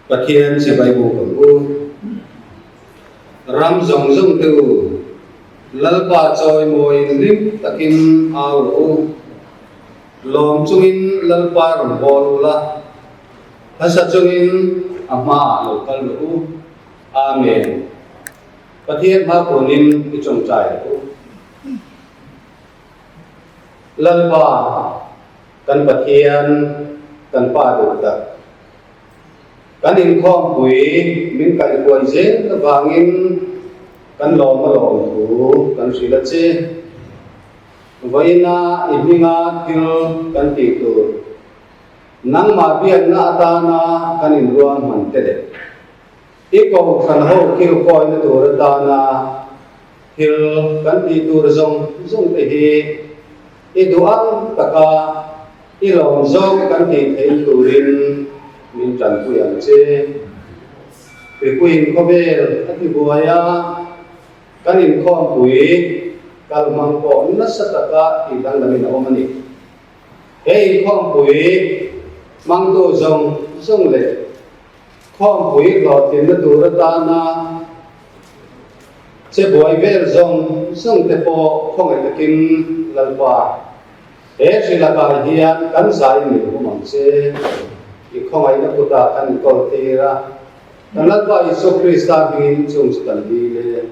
Pathian chibai buk ang u. Ram zawng zawng te u, Lalpa chawimawiin hlim takin au rawh u. Lawm chungin Lalpa rawn bawl ula, hmasa chungin a hmaah lo kal rawh u. Amen. Pathian hma kunin i tawngtai rawh u. Lalpa, kan Pathian, kan Pa duh tak. Kan inkhawmpui min kaihhuai zel avangin kan lawm a lawm thu kan hrilh a che. Vawiina i hminga thil kan tih tur, nangmah biakna atana kan inruahman te leh i kohhran ho kilkawina tur atana thil kan tih tur zawng zawng te hi i duh ang taka i lawm zawng kan tih theih turin min tanpui ang che. Mipuiin khawvel a tibuai a. Kan inkhawmpui kal hmang pawh nasa taka tih danglamin a awm a ni. He inkhawmpui hmangtu zawng zawng leh khawmpui hlawhtlinna tur atana che buai vel zawng zawng te pawh khawngaih takin Lalpa he hri lakah hian kan zai min hum ang che. I khawngaihna kutah kan inkawl tir a. Kan Lalpa Isua Krista hmingin chung chu kan dil e.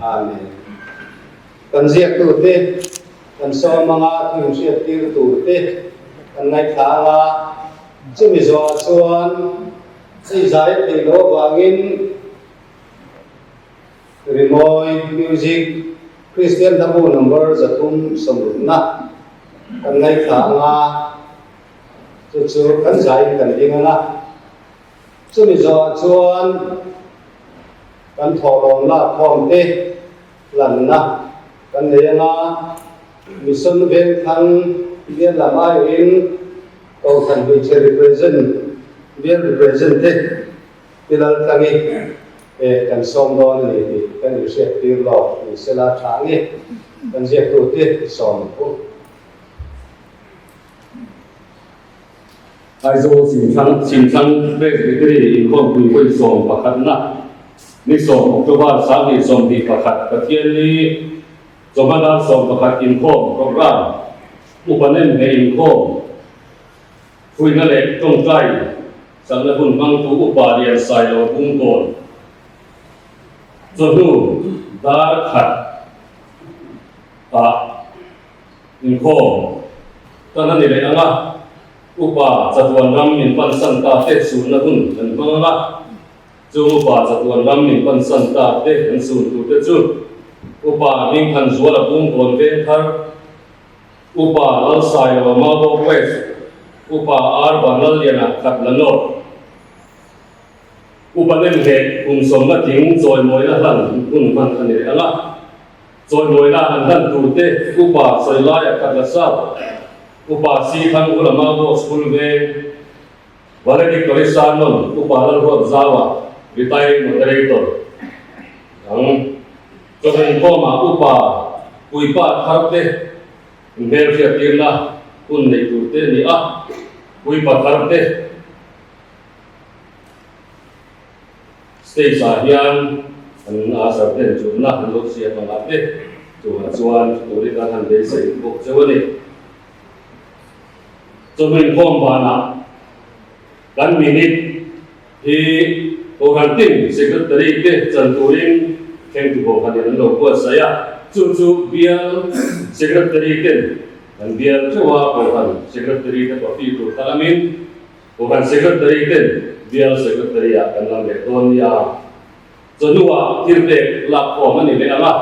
Amen. Kan ziaktute, kan sawm anga thu inhriat tir turte kan ngaithla anga, chumi zawhah chuan hei zai theih loh avangin rimawi, music, Kristian hlabu number 360 kan ngaithla anga, chu chu kan zaiin kan ding anga. Chumi zawhah chuan kan thawhlawm lakkhawm te hlanna kan nei anga, Mission Vengthlang bial lam aiawhin Kohhran Hmeichhe Represent bial represent te Pi Laltlangi kan sawm dawn a ni tih kan inhriat tir lawk ni sela tha nge kan ziaktute sawm ang u. Aizawl Chhimthlang Chhimthlang Presbytery inkhawmpui vawi sawmpakhatna ni sawm October 2021 Pathianni chawhma dar 11 inkhawm programme upa nem he inkhawm fuihna leh tawngtai sakna hun hmangtu upa Lian Sailo Bungkawn chawhnu dar khat ah Inkhawm tan a ni leh ang a, upa chatuan ram min pansan ta te sunna hun kan hmang ang a, chung upa chatuan ram min pansan ta te kan sun tur te chu Upa Hmingthan Zuala Bungkawn Vengthar, Upa Lalsailo Mabo West, Upa R Vanlalliana Khatla North, Upa Nemheh kum sawmna tling chawimawina hlan hun hman a ni leh ang a. Chawimawina an hlan turte Upa Sawilaia Khatla South, Upa Si Thangula Mabo School Veng, Valedictory Sermon Upa Lalruat Zaua Retiring Moderator ang Chawhmingkhawmah Upa Puipa Tharte inhmelhriattirna hun nei turte a ni a, Puipa Tharte Stage ah hian an Azar ten chulna an lo siam ang a te chungah chuan turin an han beisei bawk cheu a ni. Chawhnu inkhawm banah kan minute hi Kohhran tin Secretary te chan turin thlengtu Kohhranin an lo buatsaih a, chu chu bial Secretary ten an bial theuh a, Kohhran Secretary te coffee tur kha lamin Kohhran Secretary ten Bial Secretary ah kan lam leh dawn nia. Chawhnuah thil pek lak khawm a ni leh ang a,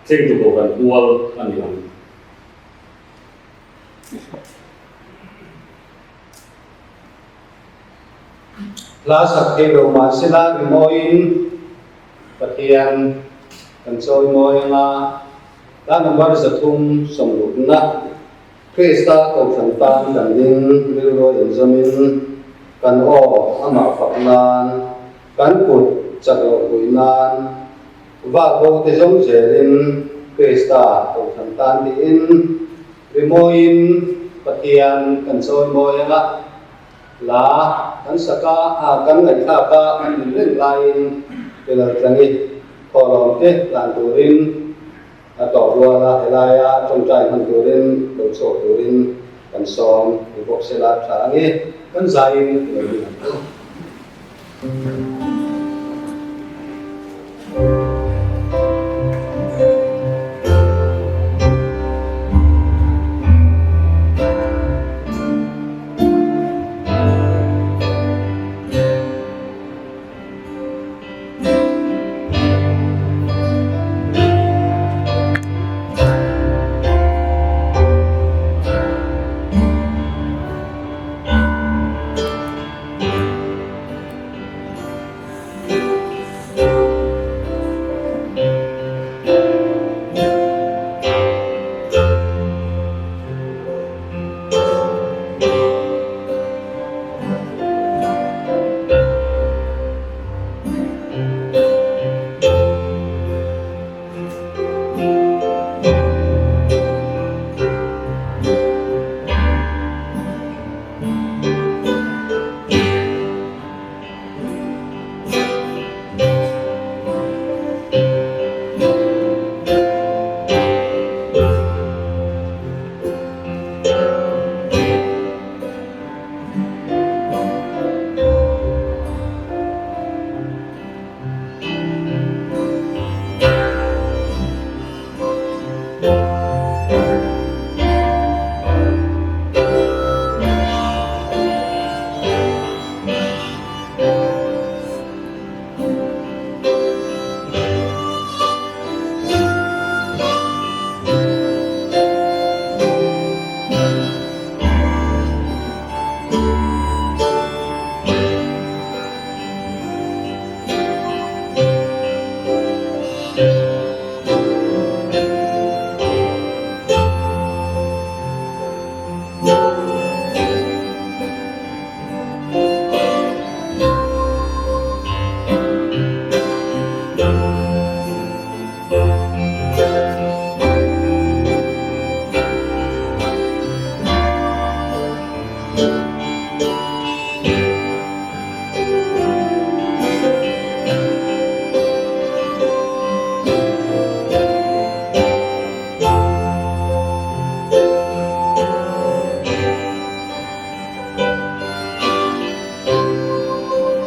thlengtu Kohhran kual a ni ang. Hla sak thei lo mah sela rimawiin Pathian kan chawimawi ang a, hla number 360na. Krista Kohhran tan kan ding rilru inzawmin kan aw amah fak nan, kan kut chak loh pui nan, vak bo te zawng zelin Krista Kohhran tan tiin rimawiin Pathian kan chawimawi ang a. Hla kan sak a, kan ngaihthlak a, kan din reng laiin Pilaltlangi thawhlawm te hlan turin a tawp rual a, helaia tawngtai hman turin lo chhuak turin kan sawm ni bawk sela tha ang e, kan zaiin lo ding ang u.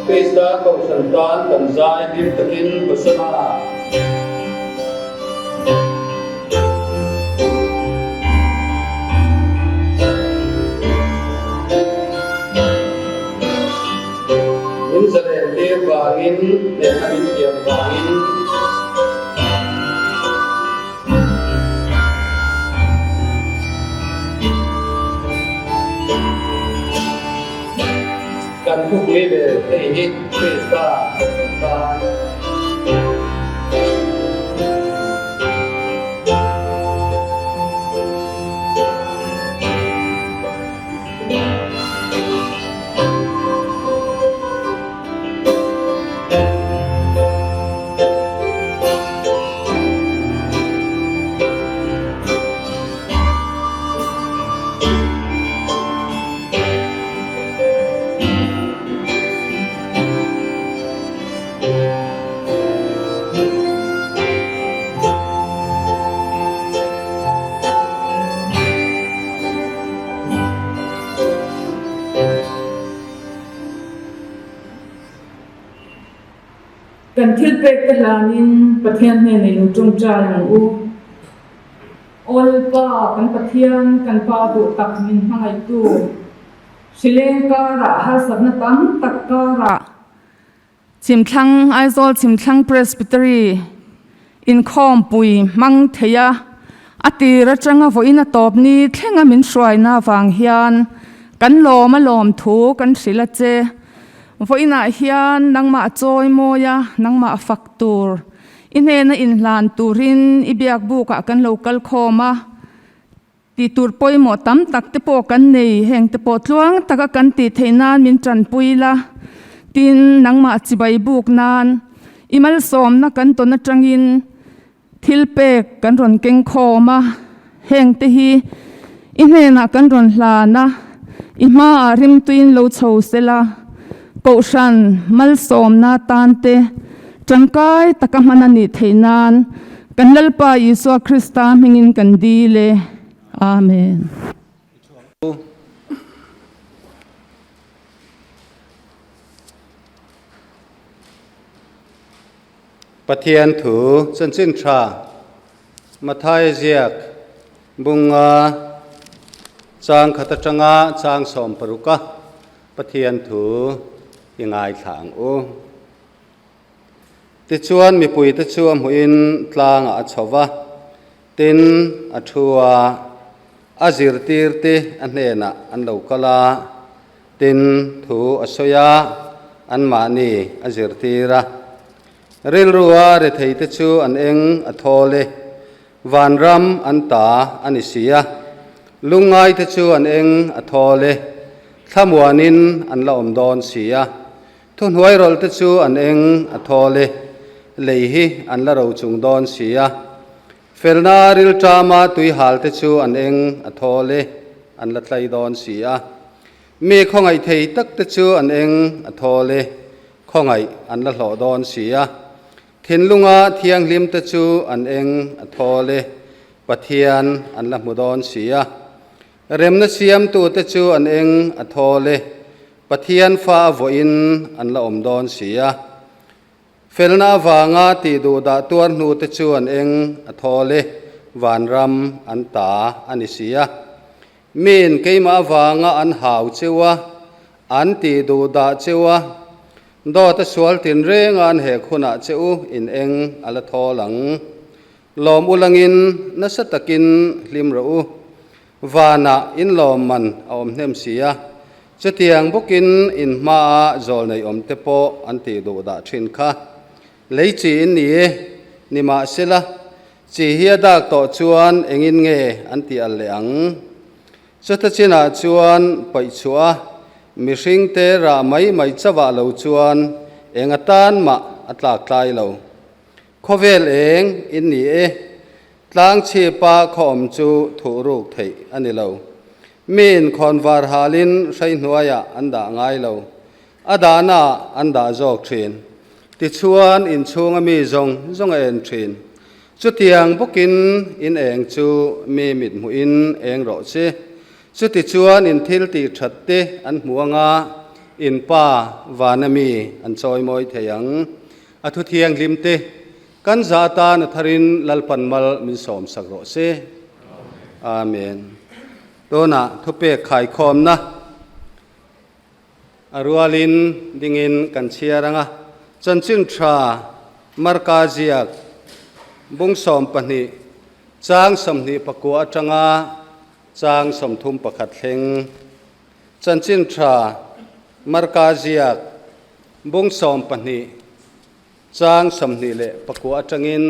Krista Kohhran tan kan zai hlim takin Hosanna! Min zalen tir vangin leh a min thiam vangin. Kan thupui ber hei hi Krista Kohhran tan. Kan thil pek te hlanin Pathian hnenah i lo tawngtai ang u. Aw Lalpa, kan Pathian, kan Pa duh tak min hmangaihtu, hrileng karah harsatna tam tak karah Chhimthlang, Aizawl Chhimthlang Presbytery inkhawmpui hmang thei a, a tir atanga vawiin a tawp ni thlenga min hruaina avang hian kan lawm a lawm thu kan hrilh a che. Vawiinah hian nangmah chawi mawi a, nangmah fak tur, i hnena inhlan turin i biak bukah kan lo kal khawm a. Tih tur pawimawh tam tak te pawh kan nei, heng te pawh tluang taka kan tih theih nan min tanpui la, tin nangmah chibai buk nan i malsawmna kan tawn atangin thil pek kan rawn keng khawm a, heng te hi i hnenah kan rawn hlan a. I hmaah rimtuiin lo chho sela, Kohhran malsawmna tan te tangkai taka hman a nih theih nan kan Lalpa Isua Krista hmingin kan dil e. Amen. Pathian thu chanchin tha Matthai ziak bunga chang khat atanga chang 60 a Pathian thu i ngaithla ang u. Tichuan mipuite chu a hmuhin tlangah a chho va, tin a thu a, a zirtirte a hnenah an lo kal a, tin thu a sawi a, anmahni a zirtir a. Rilrua retheite chu an eng a thawl e, vanram an ta a ni si a, lungngaite chu an eng a thawl e, thlamuanin an la awm dawn si a. Thuhnuairawlh te chu an eng a thawl e, lei hi an la ro chung dawn si a. Felna rilṭama tui hal te chu an eng a thawl e, an la tlai dawn si a. Mi khawngaih thei tak te chu an eng a thawl e, khawngaih an la hlawh dawn si a. Thinlunga thianghlim te chu an eng a thawl e, Pathian an la hmu dawn si a. Remna siamtute chu an eng a thawl e, Pathian fa a vawiin an la awm dawn si a. Felna avanga tih duh dah tuar hnute chu an eng a thawl e, vanram an ta a ni si a. Miin keimah avanga an hau cheu a, an tih duh dah cheu a, dawt a sual tinrenga an hek hunah che u in eng a la thawl ang. Lawm u langin nasa takin hlim rawh u. Vanah inlawm man a awm hnem si a, chutiang bawkin in hmaa zawl nei awm te pawh an tih duh dah thin kha. Lei chi in ni e, nimahsela, chi hi a dak tawh chuan engin nge an tih al leh ang? Chuta chinah chuan paih chhuah a, mihring te rah mai mai chauhah lo chuan eng atan mah a tlak tlai lo. Khawvel eng in ni e, tlang chhipa khaw awm chu thuh ruk theih a ni lo. Miin khawnvar halin hrei hnuaiah an dah ngai lo, a dahnaah an dah zawk thin. Tichuan inchhunga mi zawng zawng a en thin. Chutiang bawkin in eng chu mi mit hmuhin eng rawh che. Chutichuan in thil tih that te an hmu anga in pa vana mi an chawimawi thei ang. A thu thianghlim te kan za atan a tharin Lalpan mal min sawm sak rawh se. Amen. Tunah thupek khaikhawmna a rualin dingin kan chhiar ang a, Chanchin Tha Marka ziak bung 20 chang 29 atanga chang 31 thleng. Chanchin Tha Marka ziak Bung 20 chang 29 atangin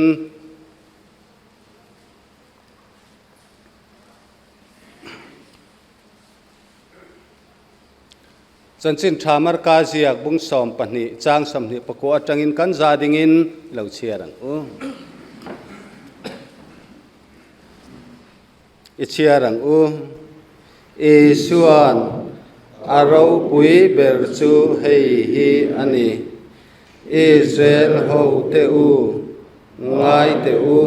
Chanchin Tha Marka ziak bung 20 chang 29 atangin kan za dingin lo chhiar ang u. I chhiar ang u. Isua'n a ropui ber chu hei hi a ni, Israel hote u, ngai teh u,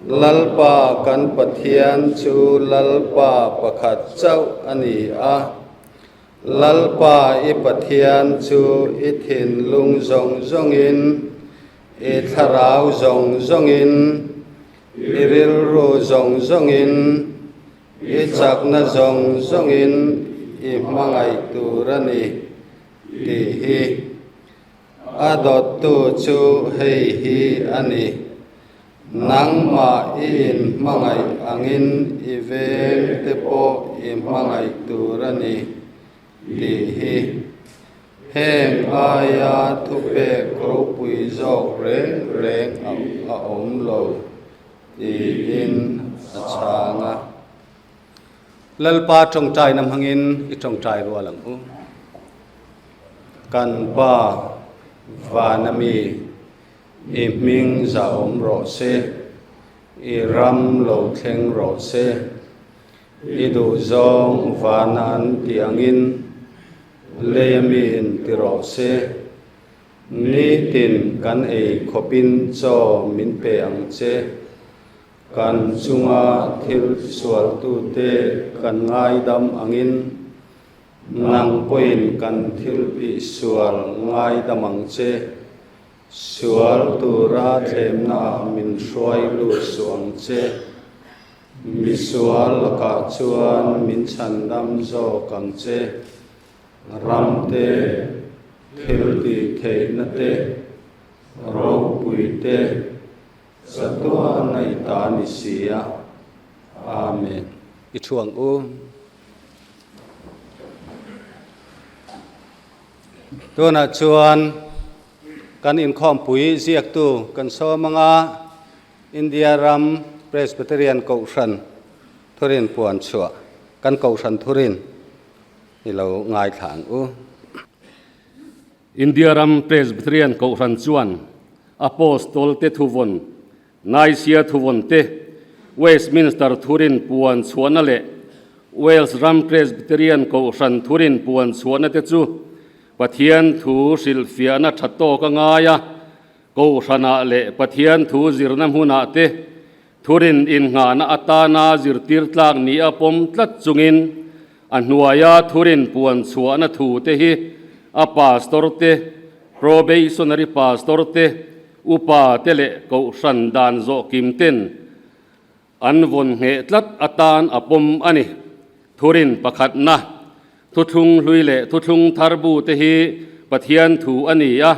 Lalpa kan Pathian chu Lalpa pakhat chauh a ni a, Lalpa i Pathian chu i thinlung zawng zawngin, i thlarau zawng zawngin, I rilru zawng zawngin, i chakna zawng zawngin i hmangaih tur a ni tih hi. A dawttu chu hei hi a ni, Nangmah i inhmangaih angin i veng te pawh i hmangaih tur a ni tih hi. Heng aia thupek ropui zawk reng reng a awm lo tiin a chhang a. Lalpa tawngtaina hmangin i tawngtai rual ang u. Kan Pa vana mi i hming zahawm rawh se, i ram lo thleng rawh se. I duhzawng vana an tih angin leia miin ti rawh se. Nitin kan ei khawpin chaw min pe ang che. Kan chunga thil sualtute kan ngaidam angin nang pawhin kan thil tihsual ngaidam ang che. Sual tura thlemnaah min hruai lut suh ang che. Misual lakah chuan min chhandam zawk ang che. Ram te, thil tih theihna te, ropui te, chatuan a i ta ni si a. Amen. I thu ang u. Tunah chuan kan inkhawmpui ziaktu kan sawm anga India ram Presbyterian Kohhran thurin puan chhuah kan Kohhran thurin I lo ngaithla ang u. India ram Presbyterian Kohhran chuan Apostol te thuvawn, Nicaea thuvawn te, Westminster thurin puan chhuahna leh Wales ram Presbyterian Kohhran thurin puan chhuahna te chu Pathian thu hrilhfiahna tha tawk a ngai a, Kohhranah leh Pathian thu zirna hmunah te Thurin innghahna atana zirtir tlak ni a pawm tlat chungin a hnuaia thurin puan chhuahna thu te hi a pastor te, probationary pastor te, upa te leh kohhran dan zawh kim ten an vawn ngheh tlat atan a pawm a ni. Thurin pakhatna, thuthlung hlui leh thuthlung thar bu te hi Pathian thu a ni a,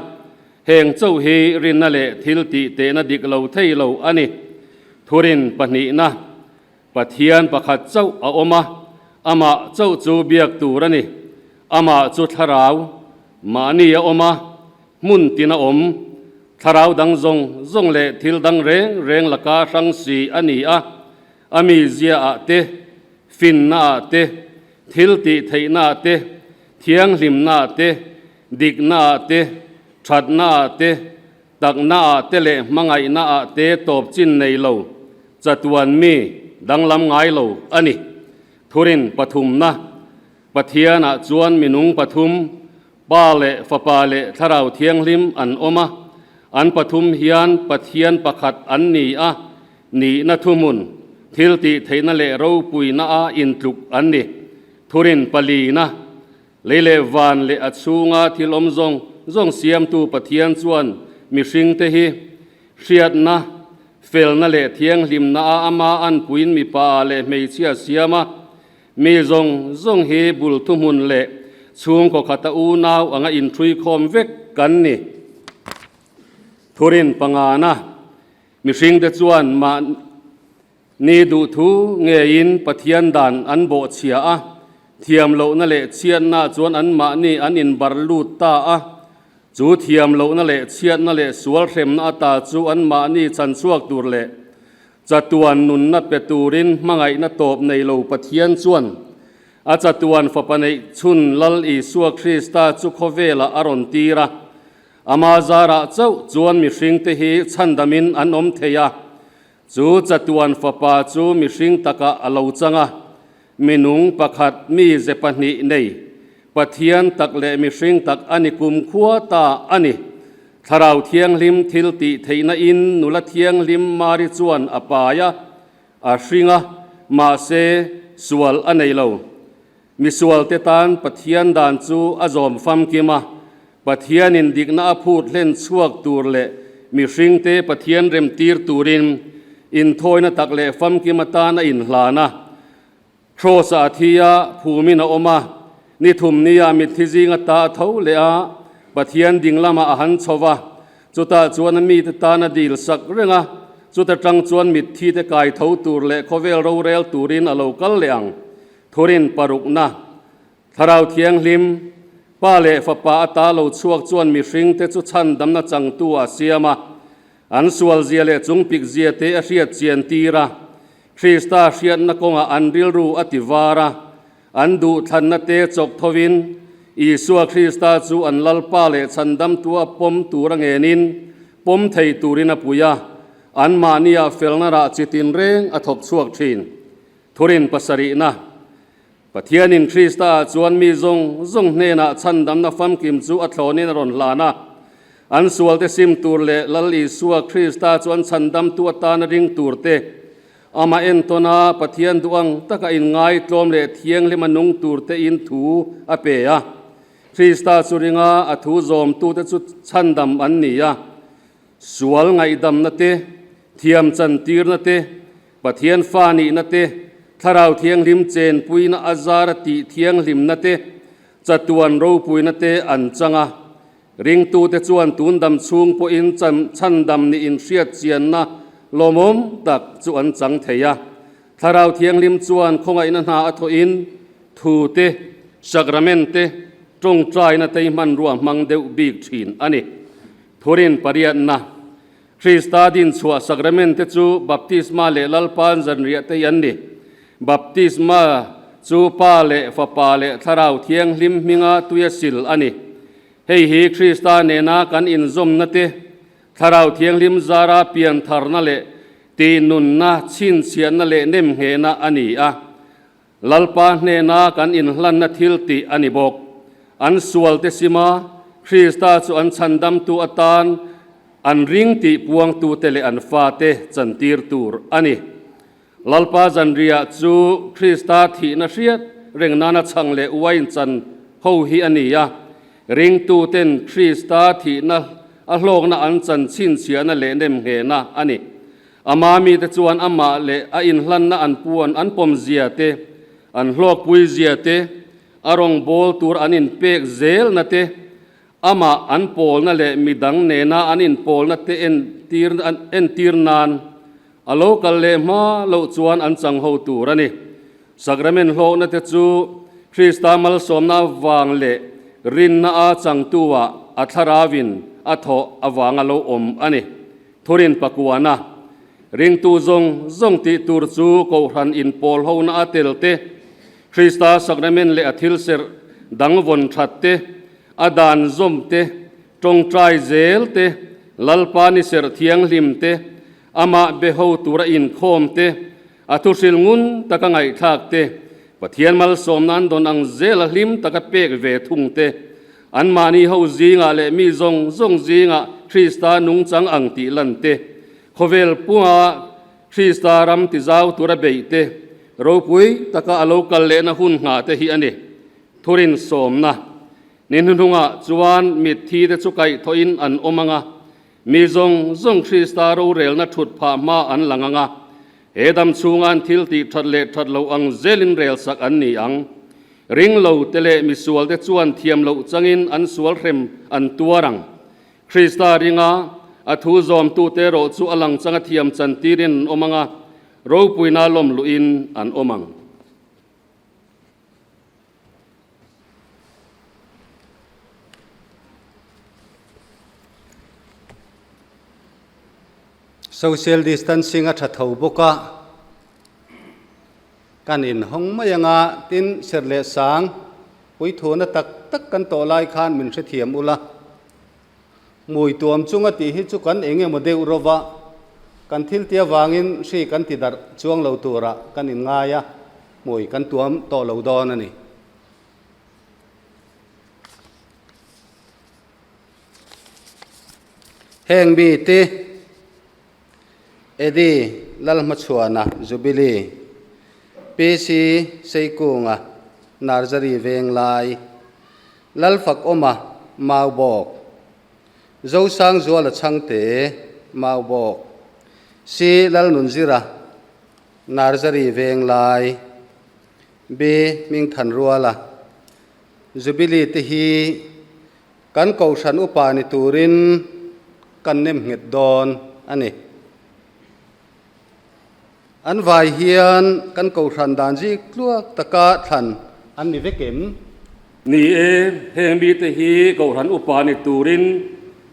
heng chauh hi rinna leh thil tih tehna dik lo thei lo a ni. Thurin pahnihna, Pathian pakhat chauh a awm a, amah chauh chu biak tur a ni. Amah chu thlarau, mahni a awm a, hmun tin a awm. Thlarau dang zawng zawng leh thil dang reng reng laka hrang si a ni a, A mizia-ah te, finna-ah te, thil tih theihna-ah te, thianghlimna-ah te, dikna-ah te, thatna-ah te, takna-ah te leh hmangaihna-ah te tawp chin nei lo, chatuan mi danglam ngai lo a ni. Thurin pathumna, Pathianah chuan minung pathum, Pa leh Fapa leh Thlarau Thianghlim an awm a, an pathum hian Pathian pakhat an ni a, nihna thuhmun, thil tih theihna leh ropuina a intluk an ni. Thurin palina, lei leh van leh a chhunga thil awm zawng zawng siamtu Pathian chuan mihringte hi hriatna, felna leh thianghlimna a ama anpuiin mipa leh hmeichhia siam a, Mi zawng zawng hi bul thuhmun leh chhungkaw khata unau anga inṭhuikhawm vek kan ni. Thurin pangana mihringte chuan mahni duhthu ngeiin Pathian dan an bawhchhia a, thiam lohna leh chhiatna chuan anmahni an inbar lut ta a. Chu thiam lohna leh chhiatna leh sual hremna ata chu anmahni chhanchhuak tur leh Chatuan nunna pe turin hmangaihna tawp nei lo Pathian chuan a chatuan Fapa neih chhun Lal Isua Krista chu khawvelah a rawn tir a. Ama zarah chauh chuan mihringte hi chhandamin an awm thei a. Chu chatuan Fapa chu mihring takah a lo chang a. Minung pakhat mi ze pahnih nei, Pathian tak leh mihring tak a ni kumkhua ta a ni. Thlarau Thianghlim thil tih theihna in nula thianghlim Mari chuan a pai a, a hring a, mahse sual a nei lo. Misualte tan Pathian dan chu a zawm famkim a, Pathianin dikna a phut hlen chhuak tur leh mihringte Pathian remtir turin inthawina tak leh famkim atan a inhlan a. Kraws-ah a thi a, phumin a awm a, ni thum nia mitthi zinga ta a tho leh a, Pathian ding lamah a han chho va, chutah chuan a mite tan a dil sak reng a, chuta tang chuan mitthite kai tho tur leh khawvel rorel turin a lo kal leh ang. Thurin parukna. Thlarau Thianghlim, Pa leh Fapa ata lo chhuak chuan mihringte chu chhandamna changtu a siam a, an sualzia leh chungpikzia te a hriat chian tir a, Krista hriatna kawngah an rilru a ti var a, an duhthlanna te chawk thovin Isua Krista chu an Lalpa leh chhandamtua pawm tur a ngenin pawm thei turin a pui a, anmahnia felna rah chi tinreng a thawk chhuak thin. Thurin pasarihna, Pathianin Krista-ah chuan mi zawng zawng hnenah chhandamna famkim chu a thlawnin a rawn hlan a. An sualte sim tur leh Lal Isua Krista chu an chhandamtu atana ring turte, amah entawna Pathian duh ang taka inngaitlawm leh thianghlima nung turtein thu a pe a. Krista chu ringa a thu zawmtute chu chhandam an ni a. Sual ngaihdamna te, thiam chantirna te, Pathian fa nihna te, Thlarau Thianghlim chenpuina a zara tih thianghlimna te, chatuan ropuina te an chang a. Ringtute chuan tun dam chhung pawhin chhandam nih inhriat chianna lawmawm tak chu an chang thei a. Thlarau Thianghlim chuan khawngaihna hna a thawhin thu te, sacrament te, tawngtaina te hi hmanrua hmang deuh bik thin a ni. Thurin pariatna, Krista dinchhuah sacrament te chu baptisma leh Lalpa'n zanriah te hi an ni. Baptisma chu Pa leh Fapa leh Thlarau Thianghlim hminga tuia sil a ni. Hei hi Krista nena kan inzawmna te, Thlarau Thianghlim zara piantharna leh tihnunna, chhinchhiahna leh nemnghehna a ni a. Lalpa hnena kan inhlanna thil tih a ni bawk. An sualte sima Krista chu an chhandamtu atan an ring tih puangtute leh an fate chantir tur a ni. Lalpa zanriah chu Krista thihna hriat reng nana chhang leh uain chan ho hi a ni a. Ringtuten Krista thihna a hlawkna an chan chhinchhiahna leh nemnghehna a ni. Ama mite chuan amah leh a inhlanna an puan an pawm zia te, an hlawkpui zia te, a rawngbâwl tur an inpek zelna te, amah an pawlna leh midang nena an inpawlna te entir entir nan a lo kal leh hma loh chuan an chang ho tur a ni. Sacrament hlawkna te chu Krista malsawmna avang leh rinna a changtu-ah a thlarauin a thawh avanga lo awm a ni. Thurin pakuana, ringtu zawng zawng tih tur chu Kohhran inpawl hona a tel te, Krista sacrament leh a thil serh dang vawn that te, a dan zawm te, tawngtai zel te, Lalpa ni serh thianghlim te, amah be ho tura inkhawm te, a thuhril ngun taka ngaihthlak te, Pathian malsawmna an dawn ang zela hlim taka pek ve thung te, anmahni ho zingah leh mi zawng zawng zingah Krista nungchang ang tih lan te, khawvel punga Krista ram tizau tura beih te, ropui taka a lo kal lehna hun nghah te hi a ni. Thurin sawmna ni hnuhnungah chuan mitthi te chu kaihthawhin an awm ang a, Mi zawng zawng Krista rorelna thut phah hma an lang ang a, he dam chhunga an thil tih that leh that lo ang zelin relsak an ni ang. Ring lo te leh misual te chuan thiam loh changin an sual hrem an tuar ang. Krista ringa a thu zawmtute erawh chu a lang changa thiam chantirin an awm ang a, ropuina lawm luhin an awm ang. Social distancing a tha tho bawk a, kan inhawng mai ang a, tin serh leh sang puithuna tak tak kan tawh lai khan min hrethiam ula. Hmui tuam chunga tih hi chu kan eng emaw deuh rawva kan thil tia vangin hri kan ti darh chuang lo turah kan inngai a, hmui kan tuam tawh lo dawn a ni. Heng mite Eddie Lalhmachhuana Jubilee, PC Seikunga Narzary Venglai, Lalfakawma Maubawk, Zosangzuala Chhangte Maubawk, C Lalnunzira Narzary Venglai, B Hmingthanruala Jubilee te hi Kan Kohhran upa ni turin kan nem nghet dawn a ni. An vai hian kan Kohhran dan zik tluak taka thlan an ni vek em? Ni e, heng mite hi Kohhran upa ni turin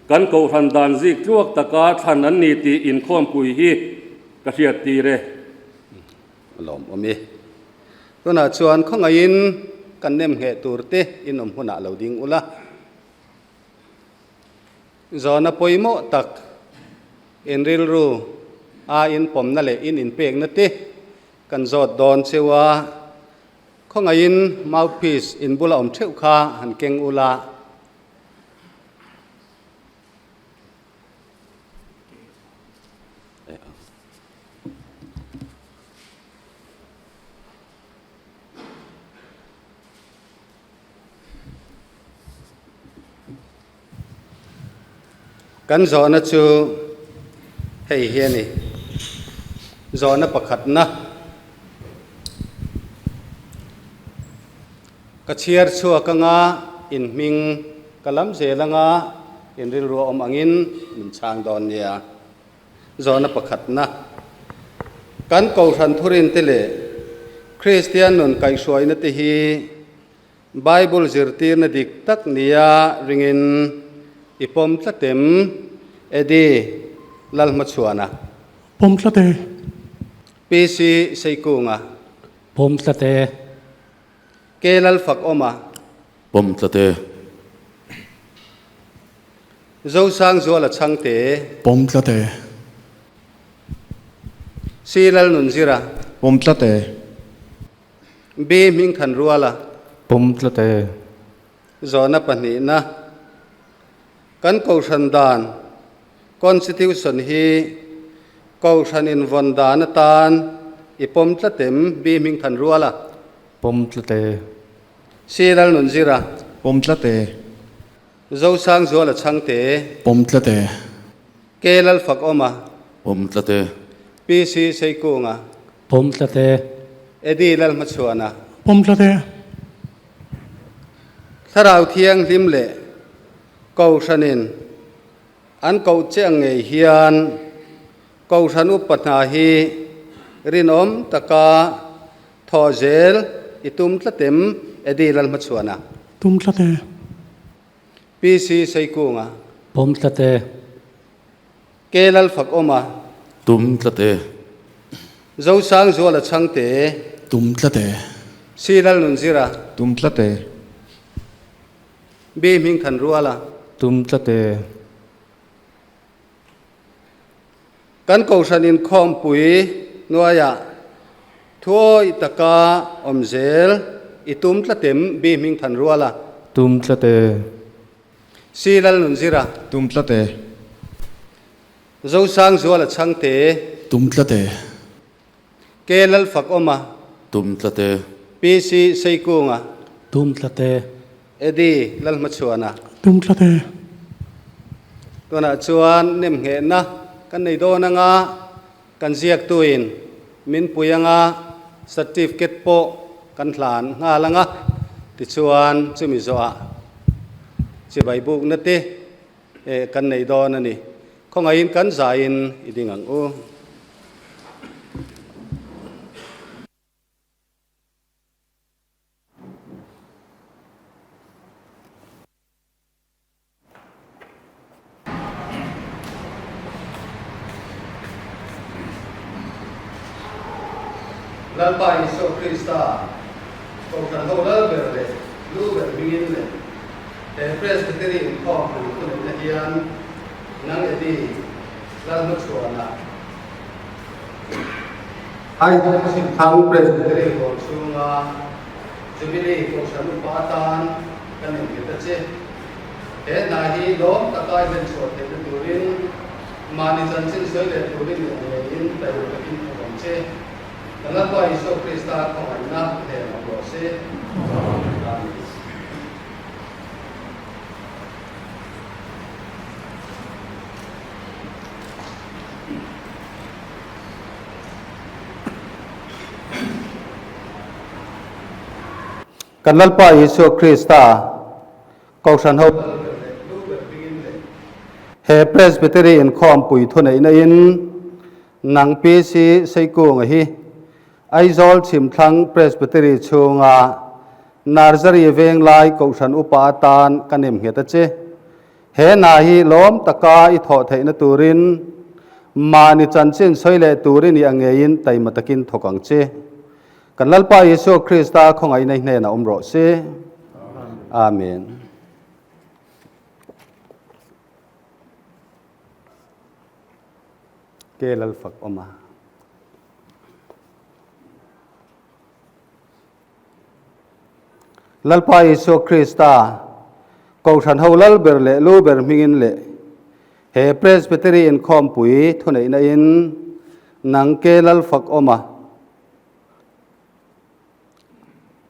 kan Kohhran dan zik tluak taka thlan an ni tih inkhawmpui hi ka hriattir e. A lawmawm e. Tunah chuan khawngaihin kan nem ngheh tur te in awm hunah lo ding ula. Zawhna pawimawh tak in rilru a in pawmna leh in inpekna te Kan zawt dawn cheu a, khawngaihin mouthpiece in bula awm theuh kha han keng ula. Kan zawhna chu hei hi a ni. Zawhna pakhatna ka chhiar chhuak anga in hming ka lam zel anga in rilru a awm angin min chhang dawn nia. Zawhna pakhatna kan Kohhran thurinte leh Kristian nun kaihhruaina te hi Bible zirtirna dik tak nia ringin i pawm tlat em? Eddie Lalhmachhuana. Pawm tlat e. PC Seikunga. Pawm tlat e. K Lalfakawma. Pawm tlat e. Zosangzuala Chhangte. Pawm tlat e. C Lalnunzira. Pawm tlat e. B hming than rual a. Pawm tlat e. Zawhna pahnihna, Kan Kohhran dan, Constitution, hi Kohhran invawn dan atan i pawm tlat em? B hming than rual a. Pawm tlat e. C Lalnunzira. Pawm tlat e. Zosangzuala Chhangte. Pawm tlat e. K Lalfakawma. Pawm tlat e. PC Seikunga. Pawm tlat e. Eddie Lalhmachhuana. Pawm tlat e. Thlarau Thianghlim leh Kohhranin an koh che ang ngei hian Kohhran upa hna hi rinawm taka thawh zel i tum tlat em? Eddie Lalhmachhuana. Tum tlat e. PC Seikunga. Pawm tlat e. K Lalfakawma. Tum tlat e. Zosangzuala Chhangte. Tum tlat e. C Lalnunzira. Tum tlat e. B Hmingthanruala. Tum tlat e. Kan Kohhran inkhawmpui hnuaiah thuawi taka awm zel i tum tlat em? B Hmingthanruala. Tum tlat e. C Lalnunzira. Tum tlat e. Zosangzuala Chhangte. Tum tlat e. K Lalfakawma. Tum tlat e. PC Seikunga. Tum tlat e. Eddie Lalhmachhuana. Tum tlat e. Tunah chuan nemnghehna kan nei dawn anga kan ziaktuin min pui anga certificate pawh kan hlan nghal anga tichuan chumi zawhah chibai bukna te kan nei dawn a ni. Khawngaihin kan zaiin i ding ang u. Lalpa Isua Krista, Kohhran ho lal ber leh lu ber hmingin leh he Presbytery inkhawm pui thuneihna hian nang Eddie Lalhmachhuana, Aizawl Chhimthang Presbytery Hall chhunga Jubilee Kohhran upa atan kan innghet a che. He hna hi lawm taka i hlenchhuah theihna turin mahni chanchin sawi leh turin leh ngeiin taih takin thawk ang che. Kan Lalpa Isua Krista khawngaihna hnen awm rawh se. Amen. Kan Lalpa Isua Krista Kohhran ho he Presbytery inkhawmpui thuneihna in nang PC Seikunga hi Aizawl Chhimthlang Presbytery chhunga Nursery Venglai Kohhran upa atan ka nemnghet a che. He hna hi lawm taka i thawh theihna turin mahni chanchin sawi leh turin i a ngeiin taima takin thawk ang che. Kan Lalpa Isua Krista khawngaihna i hnenah awm rawh se. Amen. Ke Lalfak awm a. Lalpa Isua Krista, Kohhran ho lal ber leh lu ber hmingin leh he Presbytery inkhawmpui thuneihna in nang ke lal fak awm a.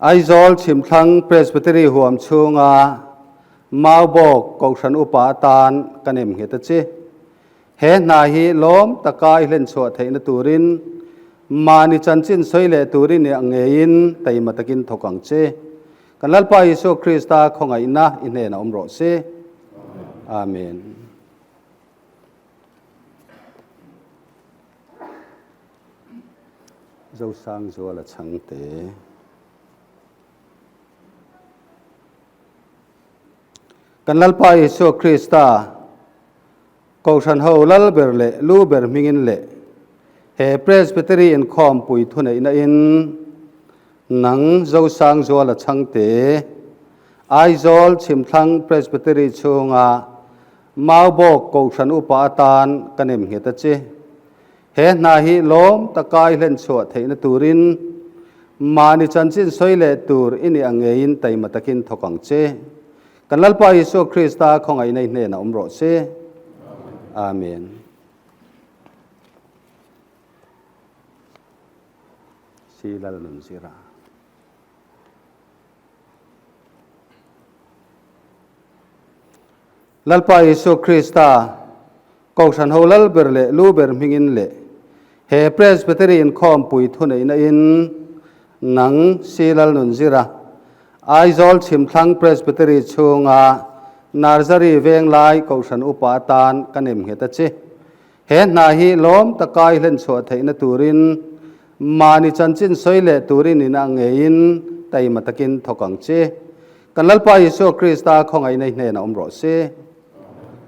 Aizawl Chhimthlang Presbytery huam chhunga Maubawk Kohhran Upa atan ka nem nghet a chi. He hna hi lawm taka i hlenchhuah theihna turin mahni chanchin sawi leh turin i ngeiin taima takin thawk ang che. Kan Lalpa Isua Krista khawngaihna i hnenah awm rawh se. Amen. Zosangzuala Chhangte. Kan Lalpa Isua Krista Kohhran ho lal ber leh lu ber hmingin leh he Presbytery inkhawmpui thuneihna in nang Zosangzuala Chhangte Aizawl Chhimthlang Presbytery chhunga Maubawk Kohhran Upa atan ka nem nghet a che. He hna hi lawm taka i hlenchhuah theihna turin mahni chanchin sawi leh tur i nih ang ngeiin taima takin thawk ang che. Kan Lalpa Isua Krista khawngaihna i hnenah awm rawh se. Amen. Si Lal Nunzira. Lalpa Isua Krista, Kohhran ho lal ber leh lu ber hmingin leh he Presbytery inkhawmpui thuneihna in nang Si Lal Nunzira, Aizawl Chhimthlang Presbytery chhunga Narzary Venglai Kohhran Upa atan ka nem nghet a che. He hna hi lawm taka i hlenchhuah theihna turin mahni chanchin sawi leh turin inah ngeiin taima takin thawk ang che. Kan Lalpa Isua Krista khawngaihna i hnenah awm rawh se.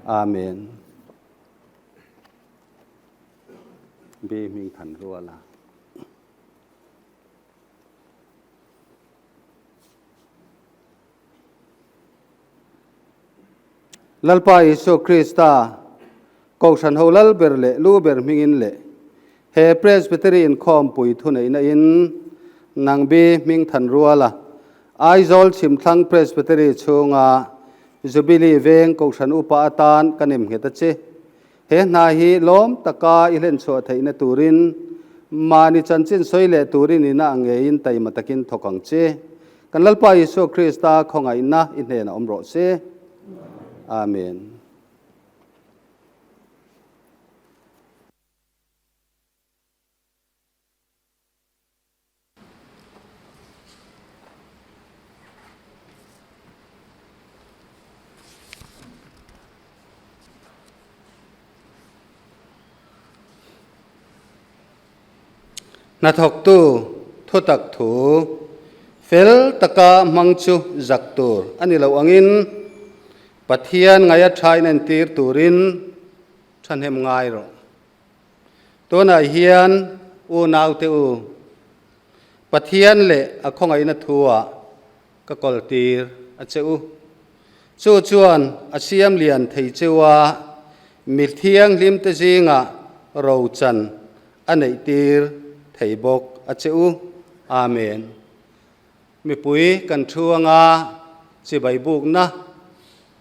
Amen. Bi hming than rual a. Lalpa Isua Krista Kohhran ho lal ber leh lu ber hmingin leh he Presbytery inkhawmpui thuneihna in nang bi hming than rual a Aizawl Chhimthlang Presbytery chhunga Jubilee veng Kohhran Upa atan ka nem nghet a che. He hna hi lawm taka i hlenchhuah theihna turin mahni chanchin sawi leh turin inah ngeiin taima takin thawk ang che. Kan Lalpa Isua Krista khawngaihna i hnenah awm rawh se. Amen. Hnathawktu thutak thu fel taka hmang chu zak tur a ni lo angin Pathian ngaia tha inentir turin thahnem ngai rawh. Tunah hian unaute u, Pathian leh a khawngaihna thu-ah ka kawltir a che u. Chu chuan a siam lian thei cheu a, mi thianghlimte zingah rochan a neihtir thei bawk a che u. Amen. Mipui kan thu anga chibai bukna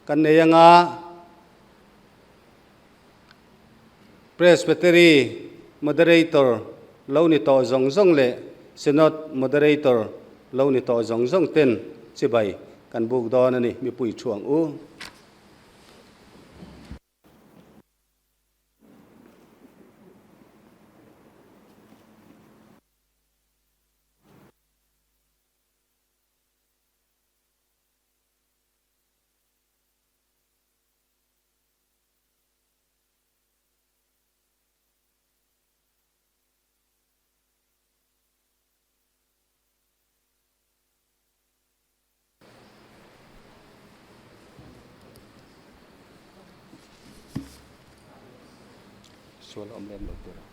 kan nei anga Presbytery Moderator lo ni tawh zawng zawng leh Synod Moderator lo ni tawh zawng zawng ten chibai kan buk dawn a ni, mipui thu ang u. Sual awm lem lo tur a.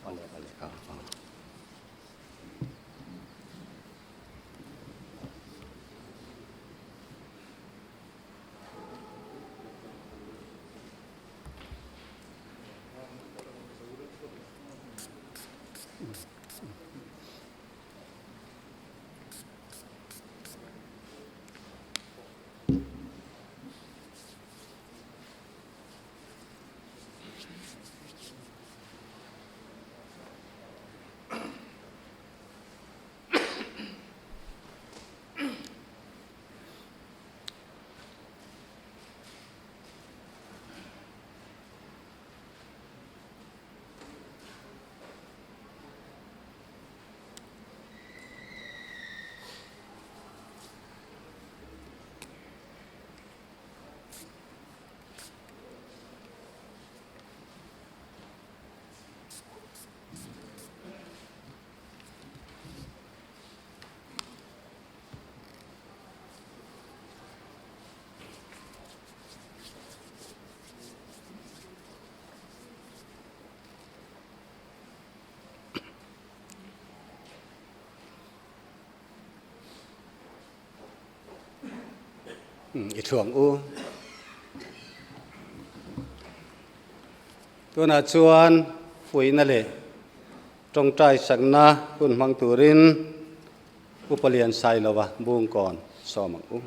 Ale ale a a. I thuang u. Tunah chuan fuihna leh tawngtai sakna hun hmang turin Upa Lian Sailova Bungkawn sawm ang u.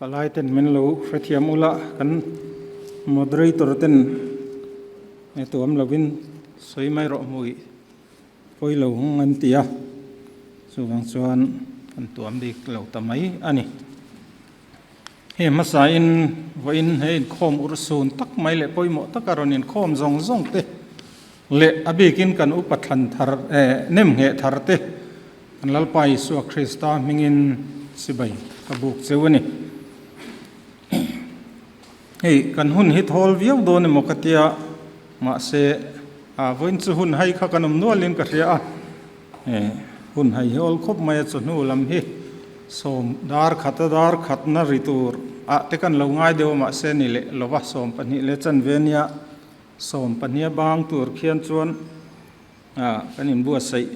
Palai ten min lo hrethiam ula kan moderator ten e tuam lovin sawi mai rawh hmui pawi lo hung an ti a, chuvang chuan kan tuam bik lo ta mai a ni. Hei hmasa in vawiin he inkhawm urhsun tak mai leh pawimawh taka rawn inkhawm zawng zawng te leh a bikin kan upa thlan thar eh nem ngheh thar te kan Lalpa Isua Krista hmingin sibai ka buk cheu a ni. Hei kan hun hi thawl viau dawn emaw ka tia mahse ah vawiin chu hun hai kha kan awm nualin ka hria a. Hun hai hi awl khawp mai a, chawhnu lam hi sawm dar khata dar khatna ri tur ah te kan lo ngai deuh a, mahse ni leh lova 12 leh chanve nia 12 a bang tur khian chuan kan inbuatsaih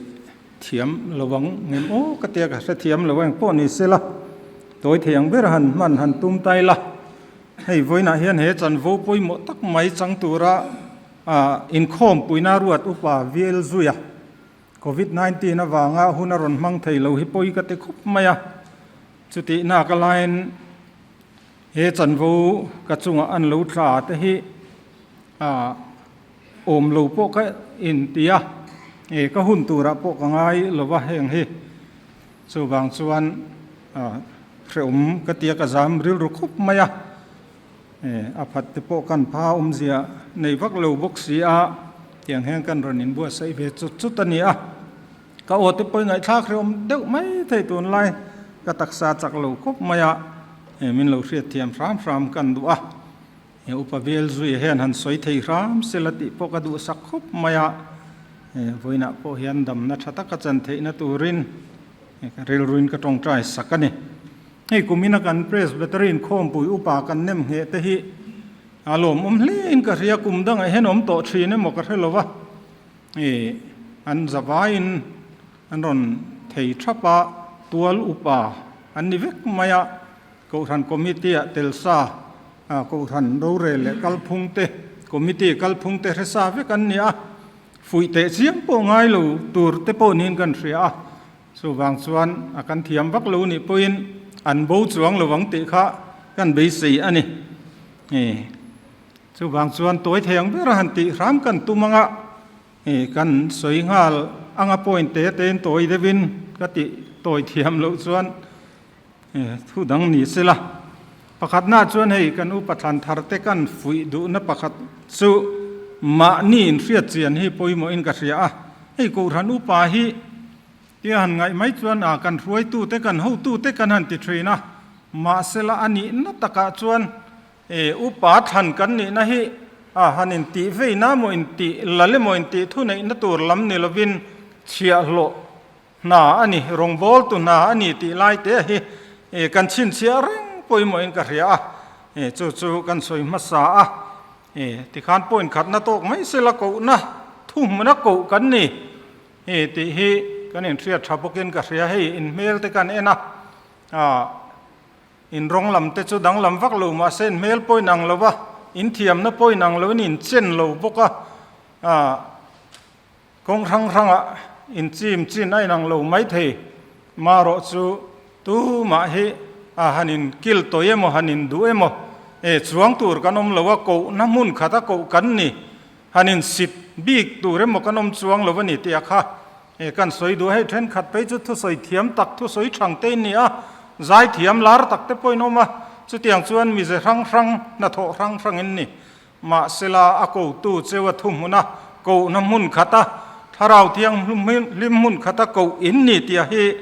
thiam lo ang ngem aw ka tia ka hrethiam lo a, engpawh ni sela tawi thei ang ber han hman han tum tai la, hei vawiinah hian he chanvo pawimawh tak mai chang tura inkhawmpuina ruat upa Viel Zuia Covid 19 avanga hun a rawn hmang thei lo hi pawi ka ti khawp mai a, chutih nak a laiin he chanvo ka chungah an lo tla te hi awm lo pawh ka inti a, e ka hun turah pawh ka ngai lo va heng hi chuvang chuan hrehawm ka tia ka zam rilru khawp mai a. A phat te pawh kan pha awmzia nei vak lo bawk si a, tiang hian kan rawn inbuatsaih ve chut chut a ni a. Ka aw te pawh i ngaihthlak hrehawm deuh mai thei tunlai ka taksa chak lo khawp mai a, min lo hriatthiam hram hram kan duh a. Upa vel zui hian han sawi thei hram sela tih pawh ka duhsak khawp mai a, vawiinah pawh hian damna tha taka chan theihna turin ka rilruin ka tawngtai sak a ni. Hei kumina kan Presbytery inkhawmpui upa kan nem ngheh te hi a lawmawm hle in ka hria, kum dangah hian awm tawh thin emaw ka hre lo va, ih an zavaiin an rawn thei thap a, tual upa an ni vek mai a, Kohhran Committee ah tel sa, Kohhran rorel leh kalphung te, Committee kalphung te hre sa vek an ni a, fuih teh chiang pawh ngai lo tur te pawh niin kan hria a. Chuvang chuan a kan thiam vak lo nih pawhin an bo chuang lo ang tih kha kan beisei a ni. Chuvang chuan tawi thei ang ber a han tih hram kan tum anga kan sawi nghal anga point te tein tawi deuhin ka tih tawi thiam loh chuan thu dang ni sela. Pakhatna chuan hei kan upa thlan thar te kan fuih duhna pakhat chu mahni inhriat chian hi pawimawhin ka hria a. Hei Kohhran upa hi tia han ngaih mai chuan a kan hruaitute kan hotute kan han ti thin a, mahsela a nihna takah chuan e upa thlan kan nihna hi a han intih veina emaw intih lal emaw intih thuneihna tur lam ni lovin chhiahhlawh hna a ni, rawngbawltu hna a ni tih lai te hi e kan chhinchhiah reng pawimawhin ka hria a, e chu chu kan sawi hmasa a. E, tikhan point khatna tawk mai sela kohna thuhmuna koh kan ni e tih hi kan inhriat tha bawkin ka hria. Hei in hmel te kan en a, ah in rawng lam te chu danglam vak lo mahse in hmel pawh inang lo va, in thiamna pawh inang lo in inchen lo bawk a, ah kawng hrang hrangah in chim chin a inang lo mai thei. Marawh chu tumah hi a han in kil tawih emaw han in duh emaw e chuang tur kan awm lo a, kohna hmun khat a koh kan ni, han in sit bik tur emaw kan awm chuang lo a ni tih a kha e kan sawi duh. Hei thenkhat phei chu thusawi thiam tak, thusawi thang te in ni a, zai thiam lar tak te pawh in awm a, chutiang chuan mize hrang hrang, hnathawh hrang hrang in ni. Mahsela a kotu cheu a thu hmun a, kohna hmun khat a, Thlarau Thianghlim hmun khat a koh in ni tia hi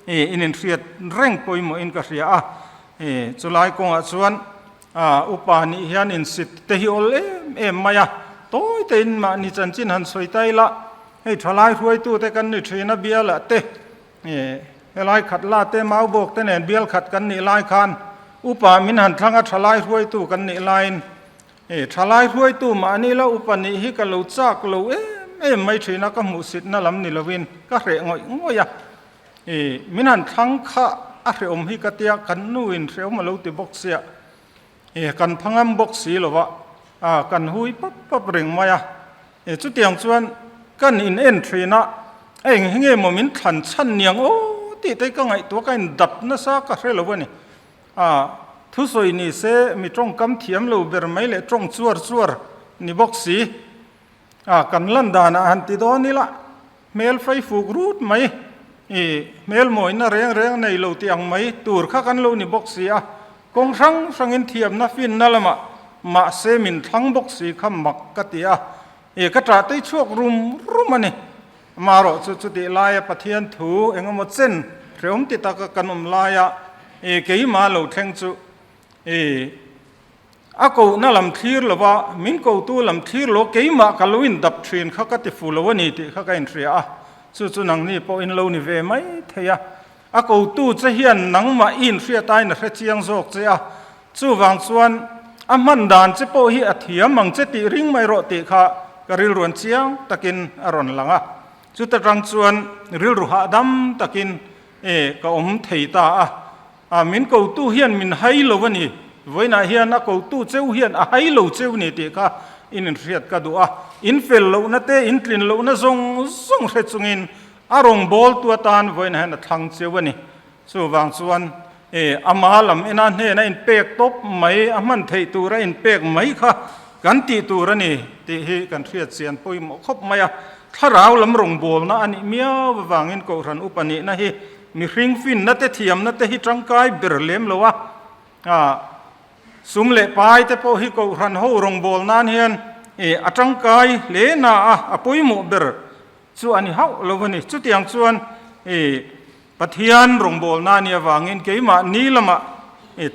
in inhriat reng pawimawhin ka hria a. Chulai kawngah chuan upa nih hian insit te hi awl em em mai a, tawi tein mahni chanchin han sawi ta ila, hei thalai hruaitute kan ni thin a, bialah te Helai khat la te Maubawk te nen bial khat kan nih lai khan upa min han thlang a thalai hruaitu kan nih laiin E thalai hruaitu mahni la upa nih hi ka lo chak lo em em mai thin a, ka hmuhsitna lam ni lovin ka hreh ngawih ngawih a. E min han thlang kha a hrehawm hi ka tia, kan nuin hrehawm a lo ti bawk sia. E kan phangam bawk si lova, a kan hui pap pap reng mai a. E chutiang chuan kan in en thin a, a eng hi nge maw min thlan chhan niang aw tih te ka ngaihtuah ka in dap nasa ka hre lo a ni. A thusawi ni se mi tawngkam thiam lo ber mai leh tawng chuar chuar ni bawk si. A kan lan danah han ti dawn ila hmel fai fuk rut mai i hmel mawina reng reng nei lo tih ang mai tur kha kan lo ni bawk si a, kawng hrang hrangin thiamna finna lamah mahse min thlang bawk si kha mak ka ti a, i ka ṭah tei chhuak rum rum a ni. Amaherawh chu chutih laia Pathian thu eng emaw chen hrehawm ti taka kan awm laia i keimah lo thleng chu i a kohna lam thlir lova min kotu lam thlir lo keimah ka lo indap thin kha ka ti fu lo a ni tih kha ka inhria a, chu chu nangni pawh in lo ni ve mai thei a. A kotu che hian nangmah i inhriat aiin a hre chiang zawk che a, chuvang chuan a hman dan che pawh hi a thiam ang che tih ring mai rawh tih kha ka rilruan chiang takin a rawn lang a. Chuta tang chuan rilru hahdam takin e ka awm thei ta a. A min kotu hian min hai lo a ni, vawiinah hian a kotu cheu hian a hai lo cheu ni tih kha in inhriat ka duh a. In fel lohna te, in tlin lohna zawng zawng hre chungin A rawngbawltu atan vawiinah hian a thlang cheu a ni. Chuvang chuan e ama lam ena hnena inpek tawp mai, a hman theih tura inpek mai kha kan tih tur a ni tih hi kan hriat chian pawimawh khawp mai a. Thlarau lam rawngbawlna a nih miau avangin Kohhran upa nihna hi mihring finna te thiamna te hi tangkai ber lem lo a. Sum leh pai te pawh hi Kohhran ho rawngbâwl nan hian a tangkai hle na a, a pawimawh ber chu a ni hauh lo a ni. Chutiang chuan Pathian rawngbâwl na nih avangin keimah ni lamah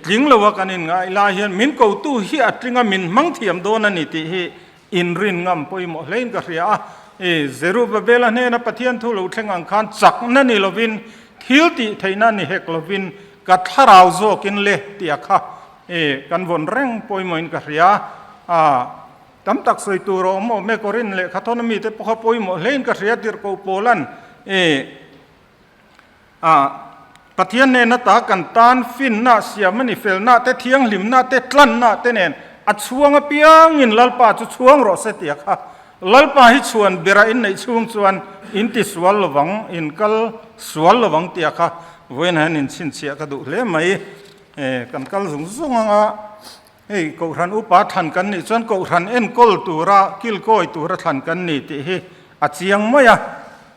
tling lo a kan inngai lai hian min kotu hi a tling a, min hmang thiam dawn a ni tih hi inrin ngam pawimawh hlein ka hria a. Zerubabela hnena Pathian thu lo thleng ang khan chakna ni lovin, thil tih theihna ni hek lovin Ka thlarau zawkin le tih a kha e kan vawn reng pawimawhin ka hria a, tam tak sawi tur a awm awm e, Korin leh Khathawna mite pawh kha pawimawh hlein ka hria tirhkoh Paulan e a Pathian nena ta kan tan finna siam a ni felna te thianghlimna te tlanna te nen a chhuang apiangin Lalpa chu chhuang rawh se tih a kha Lalpa hi chhuan bera in neih chhung chuan in ti sual lovang, in kal sual lovang tih a kha vawiin hian in chhinchhiah ka duh hle mai. E, kan kal zung zung ang a, hei Kohhran upa thlan kan nih chuan Kohhran enkawl tura kilkawi tura thlan kan ni tih hi a chiang mai a.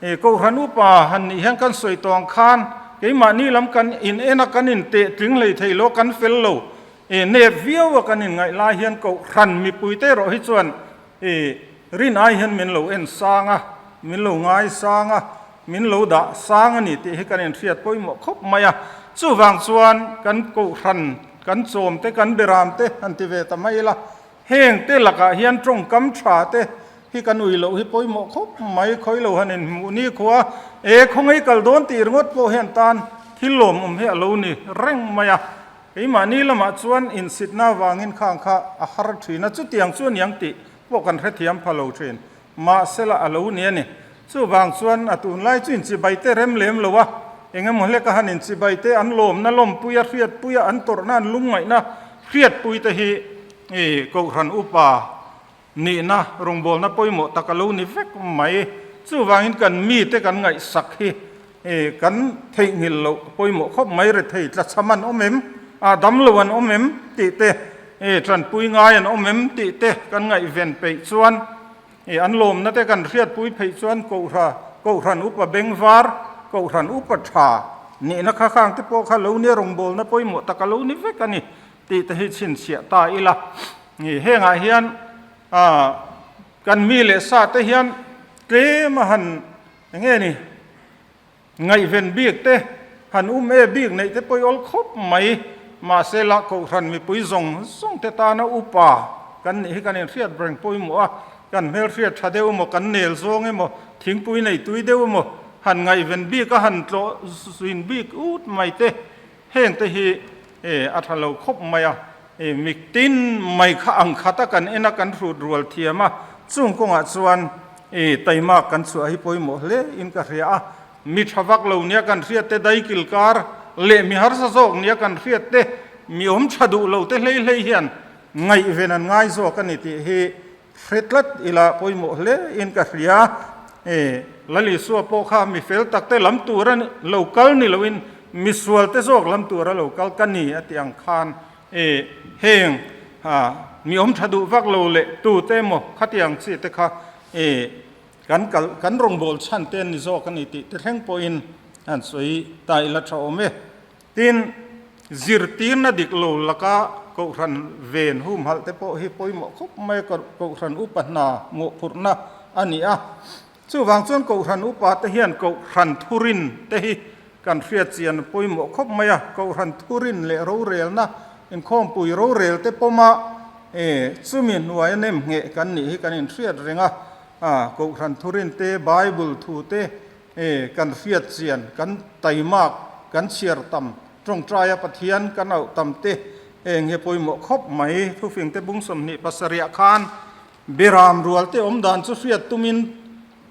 E, Kohhran upa han nih hian kan sawi tawh ang khan keimahni lam kan in en a, kan in teh tling hlei thei lo, kan fel lo. E, nep viau a kan inngaih lai hian Kohhran mipuite erawh hi chuan I rin ai hian min lo en sang a, min lo ngai sang a, min lo dah sang a ni tih hi kan inhriat pawimawh khawp mai a. Chuvang chuan kan kohhran, kan chawm te, kan beram te han ti ve ta mai ila, heng te lakah hian tawngkam tha te hi kan ui loh hi pawimawh khawp mai. Khawi lo han inhmuh ni khua e, khawngaih kal dawn tih ringawt pawh hian tan thil lawmawm hi a lo ni reng mai a. Keimahni lamah chuan insitna avangin khang kha a har thin a, chutiang chu aniang tih pawh kan hrethiam pha lo thin. Mahsela a lo ni a ni. Chuvang chuan a tunlai chu inchibai te rem lem lo a, eng emaw hleka han inchibai te an lawmna lawmpuia hriatpuia an tawrhna an lungngaihna hriatpui te hi i Kohhran upa nihna rawngbawlna pawimawh tak a lo ni vek mai. Chuvangin kan mite kan ngaihsak hi kan theihnghilh loh pawimawh khawp mai. Rethei tlachham an awm em? A dam lo an awm em? tih te, tanpui ngai an awm em? tih te kan ngaihven peih chuan an lawmna te kan hriatpui pheih chuan Kohhra, Kohhran upa bengvar, Kohhran upa tha nihna kha khang te pawh kha lo nia rawngbawlna pawimawh tak a lo ni vek a ni. Tih te hi chhinchhiah ta ila. Hengah hian kan mi leh sa te hian tlem a han enge ni ngaihven bik te han um e bik neih te pawh i awl khawp mai. Mahse la Kohhran mipui zawng zawng te tana upa kan nih hi kan inhriat reng pawimawh a, kan hmelhriat tha deuh emaw kan nel zawng emaw thingpui nei tui deuh emaw han ngaihven bik a han tlawh zin bik ut mai te heng te hi E, a tha lo khawp mai a. Mitin mai kha ang khata kan en a, kan hrut rual thiam a, chung kawngah chuan taimak kan chhuah hi pawimawh hle in ka hria a. Mi tha vak lo nia kan hriat te, daikil kar leh mi harsa zawk nia kan hriat te, mi awm tha duh lo te hlei hlei hian ngaihven an ngai zawk a ni tih hi hre tlat ila pawimawh hle in ka hria. Lal Isua pawh kha mi fel tak te lam tura lo kal ni loin mi sual te zawk lam tura lo kal ka ni a tih ang khan heng mi awm tha duh vak lo leh tu te emaw khatiang chi te kha Kan kal, kan rawngbâwl chhan te an ni zawk a ni tih te thleng pawhin an sawi ta ila tha awm e. Tin, zirtîrna dik lo laka Kohhran ven humhalh te pawh hi pawimawh khawp mai a, Kohhran upa hna mawhphurhna a ni a. Chuvang chuan Kohhran upa te hian Kohhran thurin te hi kan hriat chian pawimawh khawp mai a, Kohhran thurin leh rorelna inkhawmpui rorel te pawma chumi hnuaia nem ngheh kan nih hi kan inhriat reng a. A, Kohhran thurin te, Bible thu te kan hriat chian, kan taimak, kan chhiar tam, tawngtaia Pathian kan auh tam te eng hi pawimawh khawp mai. Thufing te bung 27 ah khan Beram rual te awm dan chu hriat tumin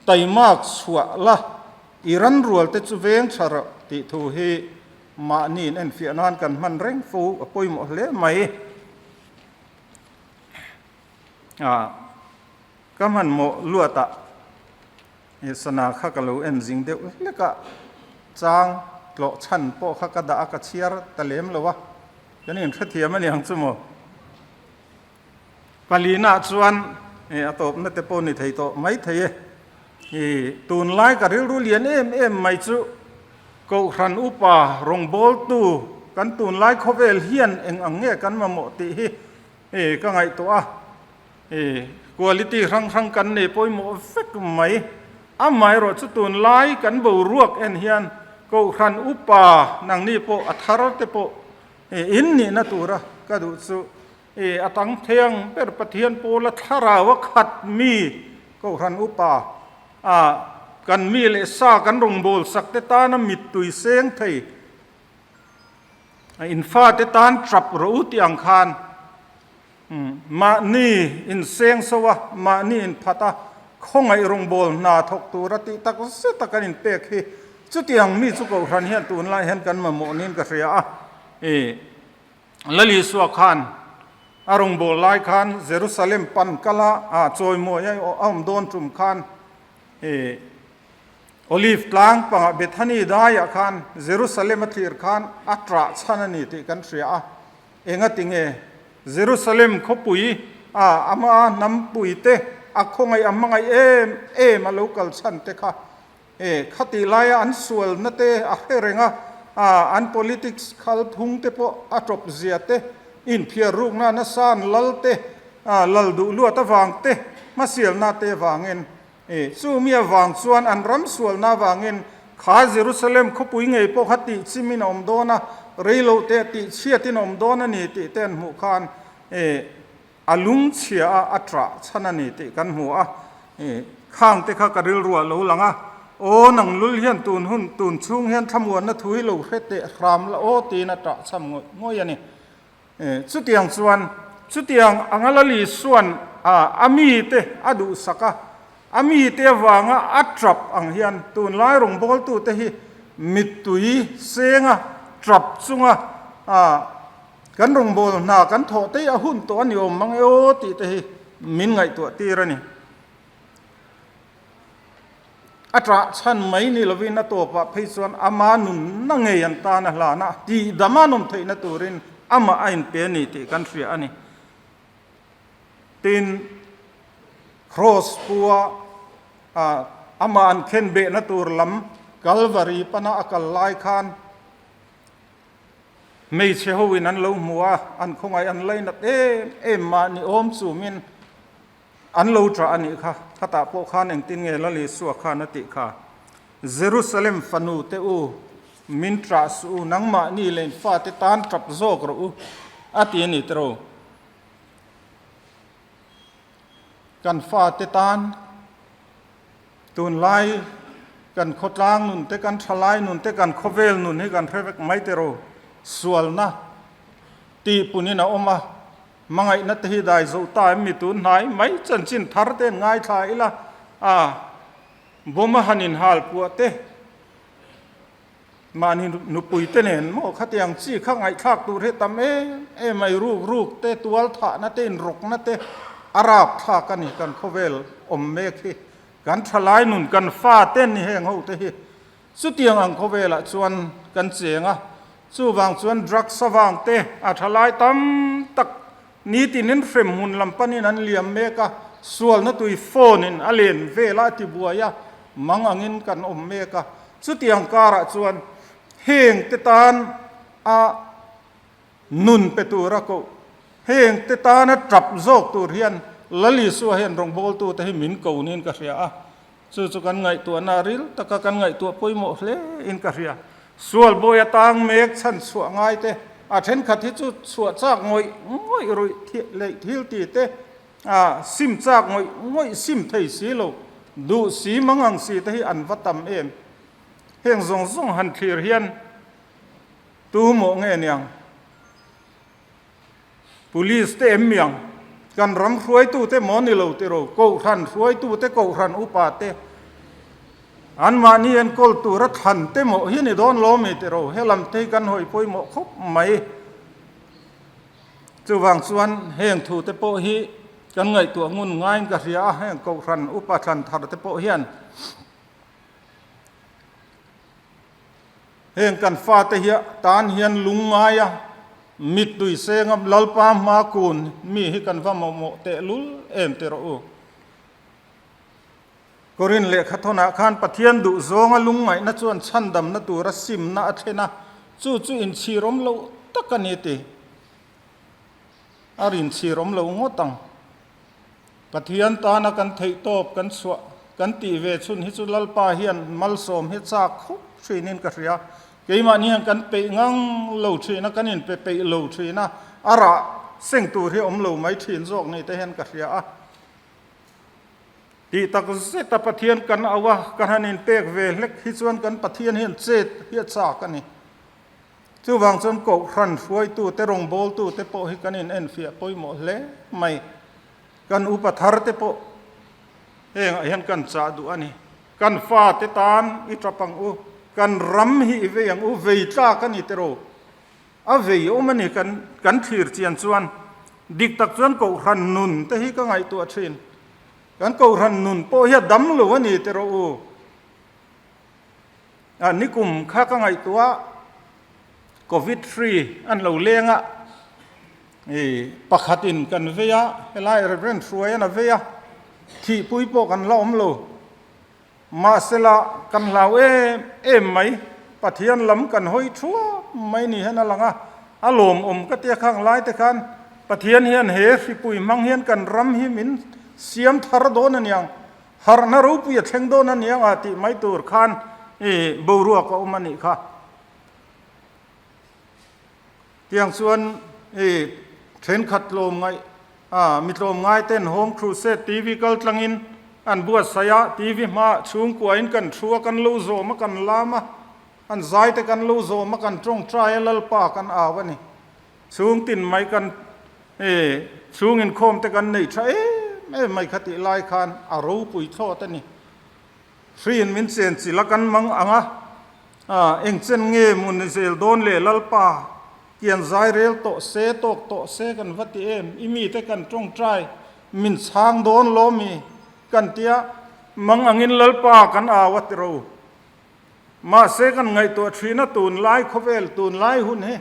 taimak chhuah la, i ran rual te chu veng tha rawh tih thu hi mahni in enfiah nan kan hman reng fo a pawimawh hle mai. A. Ka hmanhmawh luatah i sana kha ka lo en zing deuh hlek a, chang tlawh chhan pawh kha ka dah a, ka chhiar ta lem lo a, kan inhrethiam a niang chu maw? Palina chuan a tawpna te pawh ni thei tawh mai thei e. I tunlai ka rilru lian em em mai chu Kohhran upa rawngbawltu kan tunlai khawvel hian eng ang nge kan mamawh tih hi ka ngaihtuah a. I quality hrang hrang kan nei pawimawh vek mai. Amaherawh chu tunlai kan boruak en hian Kohhran upa nangni pawh a thar te pawh in nihna tura ka duh chu i a tang thei ang ber Pathian pawla thlarau a khat mi Kohhran upa a kan mi leh sa kan rawngbâwl sak te tana mittui seng thei in fate tan ṭap rawh u tih ang khan Mahni inseng so a, mahni inphat a, khawngaih rawngbâwl hna thawk tura tih tak zeta kan inpek hi chutiang mi chu Kohhran hian tunlai hian kan mamawh niin ka hria a. I Lal Isua khan a rawngbâwl lai khan Jerusalem pan kala a chawimawi a awm dawn tum khan i Olive tlang pangah Bethany daiah khan Jerusalem a thlir khan a ṭah chhan a ni tih kan hria a. Engati nge Jerusalem khawpui a ama hnampuite a khawngaih a hmangaih em em a lo kal chhan te kha? E, khatih laia an sualna te a hre reng a, a an politics khal phung te pawh a tawp zia te, inphiar rukna nasa an lal te, a lal duh luat avang te, hmasialna te avangin E, chu mi avang chuan an ram sualna avangin kha Jerusalem khawpui ngei pawh kha tih chimin a awm dawn a, reilo te tih chhiatin a awm dawn a ni tih te an hmuh khan e, a lungchhia a, a ṭah chhan a ni tih kan hmu a. E, khang te kha ka rilruah lo lang a, Aw nang lul hian tun hun, tun chhung hian thlamuanna thu hi lo hre teh hram la aw tiin a ṭah chham ngawih ngawih a ni. Chutiang chuan, chutiang anga Lali suan a mite a duhsak a, a mite avanga a tap ang hian tunlai rawngbawltute hi mittui senga tap chunga kan rawngbâwl hna kan thawh te hi a hun tawh a ni awm mang e aw tih te hi min ngaihtuah tir a ni. A ṭah chhan mai ni lovin a tawpah phei chuan ama nunna ngei an tan a hlan a, tihdam a nawm theihna turin amah a inpe a ni tih kan hria a ni. Tin, Kraws pua amah an khen behna tur lam Kalvari pana a kal lai khan hmeichhe hoin an lo hmu a, an khawngaih an lainat em em mahni awm chumin An lo ṭah a nih kha, khatah pawh khan engtin nge Lal Isua khan a tih kha? Jerusalem fanu te u, min ṭah suh u, nangmahni leh in fate tan ṭap zawk rawh u, a ti a ni tiro. Kan fate tan tunlai kan khawtlang nun te, kan ṭhalai nun te, kan khawvel nun hi kan hre vek mai tiro. Sualna. Tih punin a awm a, hmangaihna te hi dai zo ta em mi tun hnai mai chanchin thar te an ngaithla ila a, bawm a han inhal puah te, mahni nupui te nen maw khatiang chi kha ngaihthlak tur hi tam em em mai, ruk ruk te, tual thahna te, inrawkna te a rap thlak a ni kan khawvel awm mek hi, kan thalai nun kan fa ten ni heng ho te hi. Chutiang ang khawvelah chuan kan cheng a, chuvang chuan drugs avang te a thalai tam tak nitinin hrem hmun lam panin an liam mek a, sualna tui phone in a len velah a ti buai a, mang angin kan awm mek a. Chutiang karah chuan heng te tan a nun pe tura koh, heng te tana tap zawk tur hian Lal Isua hian rawngbawltute hi min ko niin ka hria a. Chu chu kan ngaihtuahna ril taka kan ngaihtuah pawimawh hle in ka hria. Sual bawi atang mek chhan chhuah ngai te, a thenkhat hi chu chhuah chak ngawih ngawih ruih leh thil ti te, a sim chak ngawih ngawih sim thei si lo, duh si mangang si te hi an va tam em. Heng zawng zawng han thlir hian tu mawh nge niang? Police te em miang, kan ram hruaitute maw ni lo tiro, Kohhran hruaitute, Kohhran upa te, anmahni enkawl tura thlan te mawh hi ni dawn lo mi tiro, helam te hi kan hawi pawimawh khawp mai. Chuvang chuan heng thu te pawh hi kan ngaihtuah ngun ngaiin ka hria a, heng Kohhran upa thlan thar te pawh hian. Heng kan fate hi tan hian lungngai a, mittui senga Lalpa hma kun mi hi kan va mawhmawh tehlul em ti rawh u. Korin lehkhathawnah khan Pathian duh zawnga lungngaihna chuan chhandamna tura simna a thlen a, chu chu inchhirawm loh tak a ni ti. A rinchhirawm lo ngawt ang. Pathian tana kan theih tawp kan chhuah kan tih ve chhun hi chu Lalpa hian malsawm hi chak khawp thinin ka hria. Keimahni hian kan peih ngang lo thin a, kan inpe peih lo thin a, a rah seng tur hi awm lo mai thin zawk ni te hian ka hria a. Tih tak zeta Pathian kan auh a, kan han inpek ve hlek hi chuan kan Pathian hian chet hi a chak a ni. Chuvang chuan Kohhran hruaitute, rawngbawltute pawh hi kan inenfiah pawimawh hle mai. Kan upa tharte pawh hengah hian kan chah duh a ni. Kan fate tan i tap ang u, kan ram hi i vei ang u, vei tlak a ni tiraw? A vei awm a ni kan kan thlir chian chuan. Dik tak chuan Kohhran nun te hi ka ngaihtuah thin. Kan Kohhran nun pawh hi a dam lo a ni tiraw u? A nikum kha ka ngaihtuah Covid free an lo leng a, i pakhat in kan vei a, helai Reverend Hruaian a vei a, thihpui pawh kan la awm lo. Mahsela kan hlau em em mai, Pathian lam kan hawi thuap mai ni hian a lang a, a lawmawm ka tia khang lai te khan Pathian hian he hripui hmang hian kan ram hi min siam thar dawn aniang. Harhna ropui a thleng dawn a nia nga tih mai tur khan i boruak a awm a nih kha. Tiang chuan i thenkhat tlawm ngaih a mi tlawm ngai ten Home Crusade TV kal tlangin an buatsaih a, TV hmaah chhungkuain kan thu a, kan lo zawm a, kan lam a, an zai te kan lo zawm a, kan tawngtai a, Lalpa kan au a ni. Chhung tin mai kan e chhung inkhawm te kan neih tha em em mai kha tih lai khan a ropui thlawt a ni. Hriin min chen chilh a kan mang ang a, a eng chen nge mun ni zel dawn le Lalpa kian zai rel tawh se tawk tawh se kan va ti em, i mite kan tawngtai min chhang dawn lo mi kan tia mang angin Lalpa kan au a ti ro. Mahse kan ngaihtuah thin a tunlai khawvel tunlai hun hi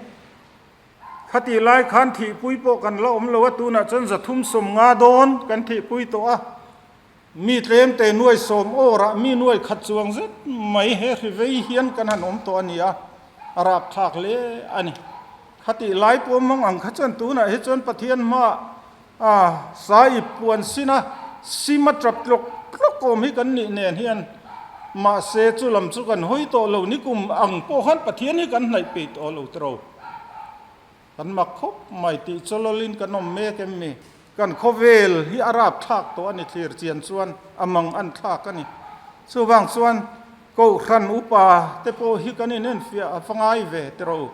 khatih lai khan thihpui pawh kan la awm lo a, tunah chuan 350 dawn kan thihpui tawh a, mi tlem te nuai sawm awrah mi nuai khat chuang zet mai he hri vei hian kan han awm tawh a ni a, a rapthlak hle a ni. Khatih lai pawh mang ang kha chuan tunah hi chuan Pathian hmaah a sai puan sin a, sim a tap tlawk tlawk awm hi kan nih nen hian mahse chu lam chu kan hawi tawh lo ni kum ang pawh khan Pathian hi kan hnaih peih tawh lo tiro. Kan mak khawp mai tih chawlawlin kan awm mek em mi? Kan khawvel hi a rap thlak tawh a ni thlir chian chuan a mang an thlak a ni. Chuvang chuan Kohhran upa te pawh hi kan inenfiah a va ngai ve tiro.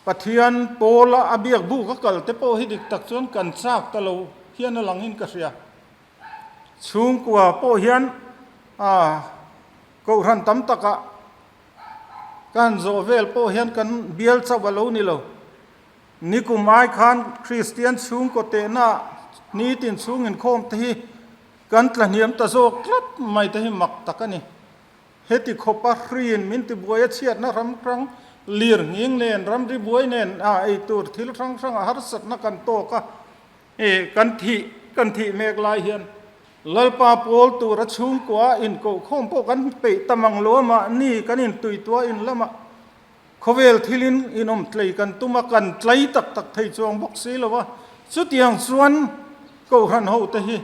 Pathian pawla a biak buk a kal te pawh hi dik tak chuan kan chak ta lo hian a langin ka hria. Chhungkua pawh hian a kohhran tam takah ka han zawh vel pawh hian kan bial chauh a lo ni lo. Nikum ai khan Kristian chhungkaw tehna nitin chhung inkhawm te hi kan tlahniam ta zawk tlat mai te hi mak tak a ni. Heti khawpa hriin min tibuai a chhiatna ram hrang lir nghing nen, ramri buai nen a ei tur thil hrang hranga harsatna kan tawk a, e kan thih kan thih mek lai hian Lalpa pawl tura chhungkua inkohkhawm pawh kan peih ta mang lo a, mahni kan intuituah in lamah khawvel thilin inawm tlei kan tum a, kan tlei tak tak thei chuang bawk si lo a, chutiang chuan Kohhran hote hi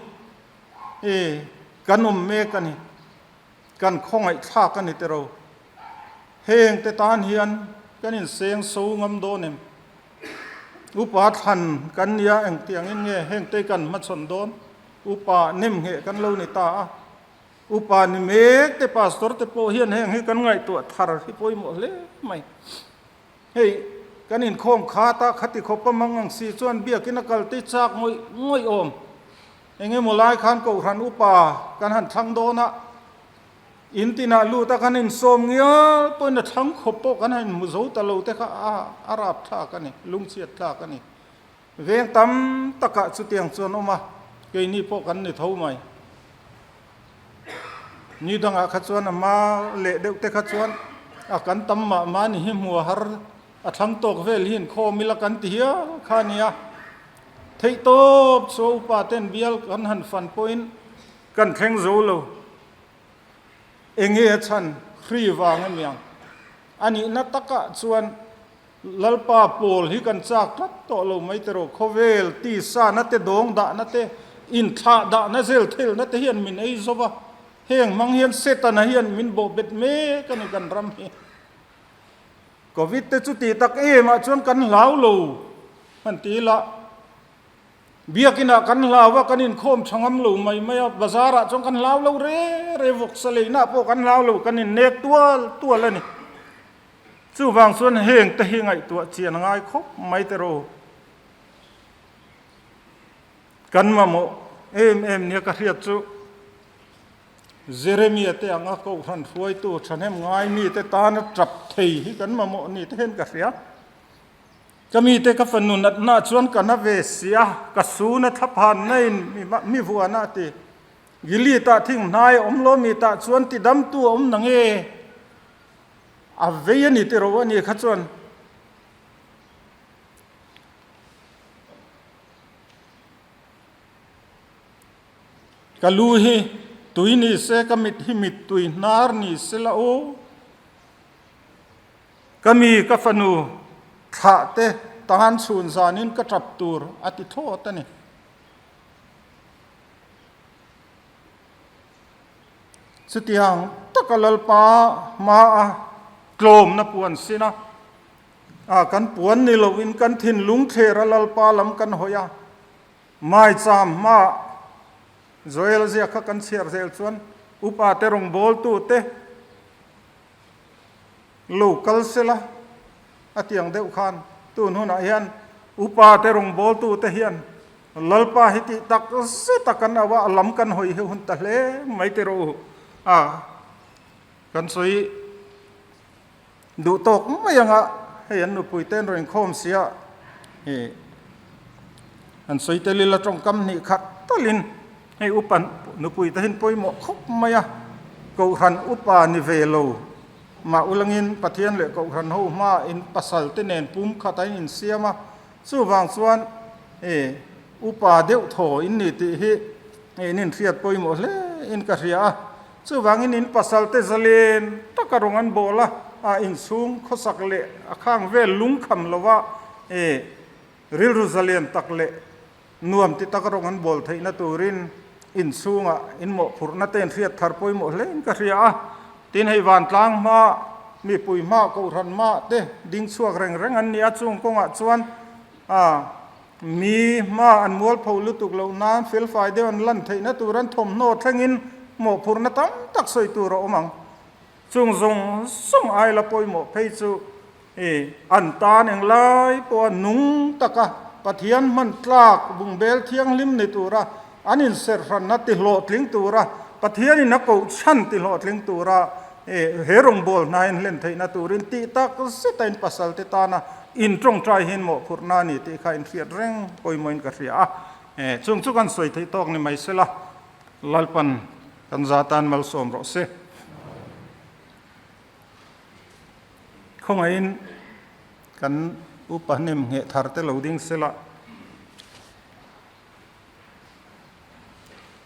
e kan awm mek a ni. Kan khawngaihthlak a ni tiro. Heng te tan hian kan inseng so ngam dawn em? Upa thlan kan nia engtiangin nge heng te kan hmachhawn dawn? Upa nem ngheh kan lo ni ta a. Upa ni mek te pastor te pawh hian heng hi kan ngaihtuah thar hi pawimawh hle mai. Hei kan inkhawm khat a, khati khawp a mang ang si chuan biakin a kal te chak ngawih ngawih awm. Eng emaw lai khan Kohhran upa kan han thlang dawn a, in tinah lut a kan insawm ngial pawhin a thlang khawp pawh kan han inhmu zo ta lo te kha a rap thlak a ni, lungchhiat thlak a ni. Veng tam takah chutiang chuan awm a, keini pawh kan ni tho mai. Ni dangah kha chuan a ma leh deuh te kha chuan a kan tam mah mah ni hi hmu a har a thlang tawk vel hi inkhawm ila kan ti hial kha a nia. Theihtawp chu a upa ten bial kan han fan pawhin kan thleng zo lo. Enge a chhan hri vang a niang. A nihna takah chuan Lalpa pawl hi kan chak tlat tawh lo mai tiraw. Khawvel tisa na te dawng dahna te inthlah dahna zel thelna te hian min ei zo va. Heng hmang hian Setana hian min bawhbet mek a ni kan ram hi. Covid te chu ti tak em ah chuan kan hlau lo han ti ila, biakin ah kan hlau a, kan inkhawm tha ngam lo mai mai a, bazar ah chuan kan hlau lo re re, vawksa leina pawh kan hlau lo, kan innek tual tual a ni. Chuvang chuan heng te hi ngaihtuah chian a ngai khawp mai te rawh. Kan mamawh em em nia ka hriat chu. Jeremia te anga Kohhran hruaitu thahnem ngai mite tana tap thei hi kan mamawh ni te hian ka hria. Ka mite ka fanu natna chuan ka na ve si a, ka suna thlaphan na in mi vuana a ti. Gilead ah thing hnai a awm lo mi tah chuan tidamtu a awm na nge? A vei a ni tiraw a ni kha chuan. Ka lu hi tui ni se, ka mit hi mit tui hnar ni se la aw. Ka mi ka fanu thlah te tan chhun zanin ka tap tur a ti thlawt a ni. Chutiang taka Lalpa hmaa tlawmna puan sin a, a kan puan ni loin kan thinlung thlera Lalpa lam kan hawi a, Maicham hmaah Joel ziak kha kan chhiar zel chuan upa te rawngbawltute lo kal sela a tiang deuh khan tun hunah hian upa te rawngbawltute hian Lalpa hi tih tak zet a kan auh a, a lam kan hawi hi hun ta hle mai ti rawh u. A kan sawi Duh tawk mai anga hei an nupui te an rawn inkhawm sia i an sawi tel ila tawngkam hnih khat talin hei upa nupui te hian pawimawh khawp mai a, Kohhran upa ni ve lo mah ulangin Pathian leh Kohhran ho hma in pasal te nen pum khat a in insiam a, chuvang chuan i upa deuh thaw in ni tih hi in inhriat pawimawh hle in ka hria a. Chuvangin in pasalte zalen taka rawng an bawl a, a inchhung khawsak leh a khang vel lungkham lova e rilru zalen tak leh nuam ti taka rawng an bawl theihna turin inchhungah in mawhphurhna te in hriat thar pawimawh hlein ka hria a. Tin, hei vantlang hma, mipui hma, kohhran hma te ding chhuak reng reng an ni a, chung kawngah chuan a Mi hma an mualpho lutuk loh nan felfai deuh an lan theihna tur an thawmhnaw thlengin mawhphurhna tam tak sawi tur a awm ang. Chung zawng zawng aila pawimawh phei chu I an tan englai pawha nung taka Pathian hman tlak bungbel thianghlim ni tura an inserhranna tihlawhtling tura Pathianin a koh chhan tihlawhtling tura he rawngbâwl hna in hlen theihna turin tih tak zeta in pasalte tana in tawngtai hi in mawhphurhna a ni tih kha in hriat reng pawimawhin ka hria a. Chung chu kan sawi theih tawk ni mai sela, Lalpan kan za tan malsawm rawh se. Khawngaihin kan upa hnem ngheh thar te lo ding sela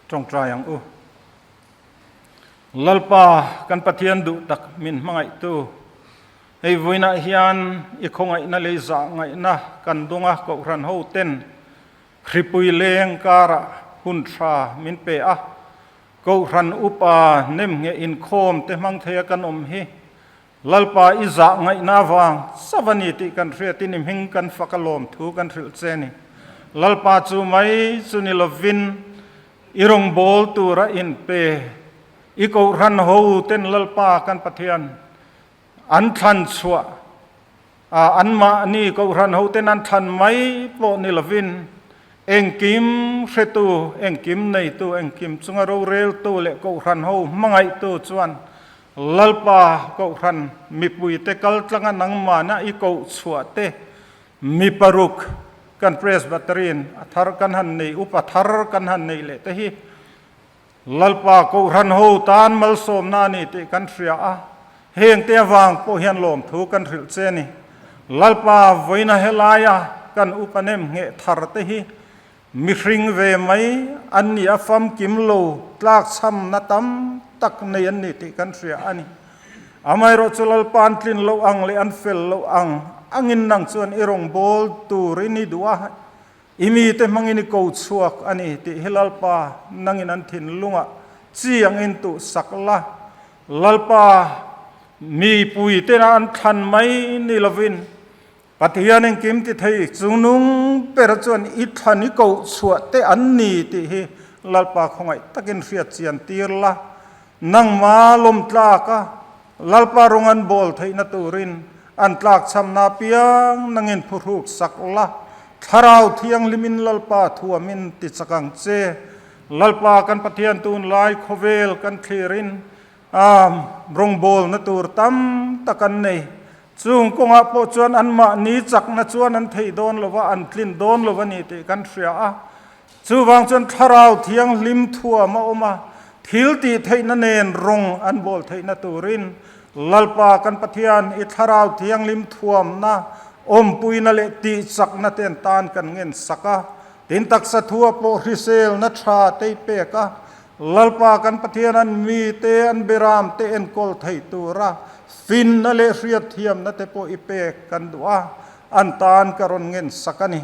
tawngtai ang u. Lalpa kan Pathian duh tak min hmangaihtu, hei vawiinah hian i khawngaihna lei zah ngaihna kan dung a, Kohhran ho ten hripui leng karah hun tha min pe a, Kohhran upa nemngheh inkhawm te hmang theia kan awm hi Lalpa i zah ngaihna avang chauh a ni tih kan hriatin i hming kan fak a lawm thu kan hrilh che ni. Lalpa chu mai chu ni lovin i rawngbâwl tura inpe i Kohhran ho ten Lalpa kan Pathian an thlan chhuah A, anmahni Kohhran hoten an thlan mai pawh ni lovin, engkim hretu, engkim neitu, engkim chunga roreltu leh Kohhran ho hmangaihtu chuan Lalpa Kohhran mipuite kal tlanga nangmahna i koh chhuah te mi paruk kan Presbyterian a thar kan han nei, upa thar kan han nei leh te hi Lalpa Kohhran ho tan malsawmna a ni tih kan hria a, hengte avang pawh hian lawmthu kan hrilh che a ni. Lalpa vawiina helaia kan upa nem ngheh thar te hi mihring ve mai an ni a, famkim lo tlakchhamna tam tak nei an ni tih kan hria a ni. Amaherawh chu Lalpa an tlin loh ang leh an fel loh ang angin nang chuan i rawngbâwl turin i duh a, I mite hmangin i ko chhuak a ni tih hi Lalpa nangin an thinlungah chi angin tuh sak la. Lalpa, mipui tena an thlan mai ni lovin Pathian engkim ti thei chungnung ber chuan i thlan i koh chhuah te an ni tih hi Lalpa khawngaih takin hriat chian tir la. Nangma lawm tlak a, Lalpa rawng an bawl theihna turin an tlakchhamna apiang nangin phuhruk sak la, Thlarau Thianghlimin Lalpa thuamin ti chak ang che. Lalpa kan Pathian tunlai khawvel kan thlirin rawngbawlna tur tam tak an nei. Chung kawngah pawh chuan anmahni chakna chuan an theih dawn lo va, an tlin dawn lo a ni tih kan hria a. Chuvang chuan Thlarau Thianghlim thuam a awm a, thil tih theihna nen rawng an bawl theihna turin Lalpa kan Pathian i Thlarau Thianghlim thuamna, awmpuina leh tihchakna te an tan kan ngen sak a. Tin, taksa thua pawh hriselna tha te i pek a, Lalpa kan Pathian an mite, an beram te enkawl thei tura finna leh hriatthiamna te pawh i pek kan duh a, an tan ka rawn ngen sak a ni.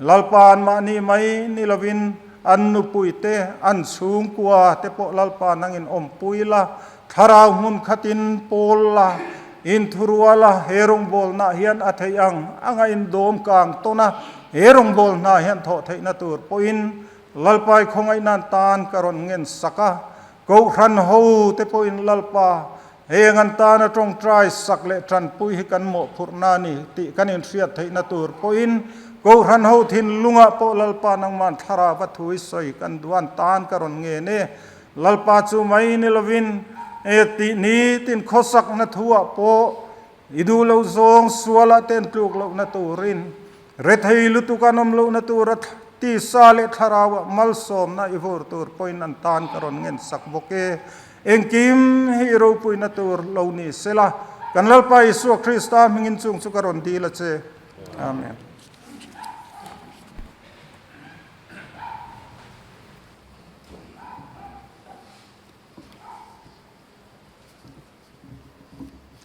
Lalpa anmahni mai ni lovin an nupuite, an chhungkua te pawh Lalpa nangin awmpui la, thlarau hmun khatin pawl la, inthurual a, he rawngbawlnaah hian a theih ang anga indawm kang tawn a, he rawngbawlhna ah hian thawh theihna tur pawhin Lalpai khawngaihna tan ka rawn ngen sak a, Kohhran ho te pawhin Lalpa heng an tana tawngtai sak leh tanpui hi kan mawhphurhna a ni tih kan inhriat theihna tur pawhin Kohhran ho thinlungah pawh Lalpa nangman thlarau va thu i sawi kan duh an tan ka rawn ngen e. Lalpa chu mai ni lovin e tih ni tin khawsakna thuah pawh i duh loh zawng sualah te an tluk lohna turin Rethei lutuk an awm lohna tura tisa leh thlarauah malsawmna i vur tur pawhin an tan ka rawn ngen sak bawk e. Engkim hi i ropuina tur lo ni sela, kan Lalpa Isua Krista hmingin chung chu ka rawn dil a che. Amen.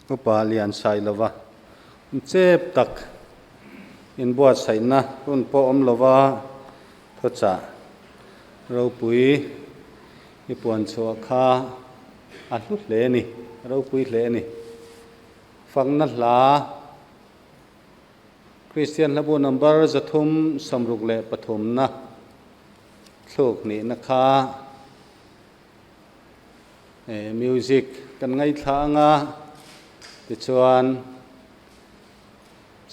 Upa lian sai lova chep tak inbuatsaihna hun pawh awm lova thawchah ropui i puan chhuah kha a hlu hle a ni, ropui hle a ni. Fakna hla Kristian hlabu number 363 na thluk nihna kha Music kan ngaithla anga tichuan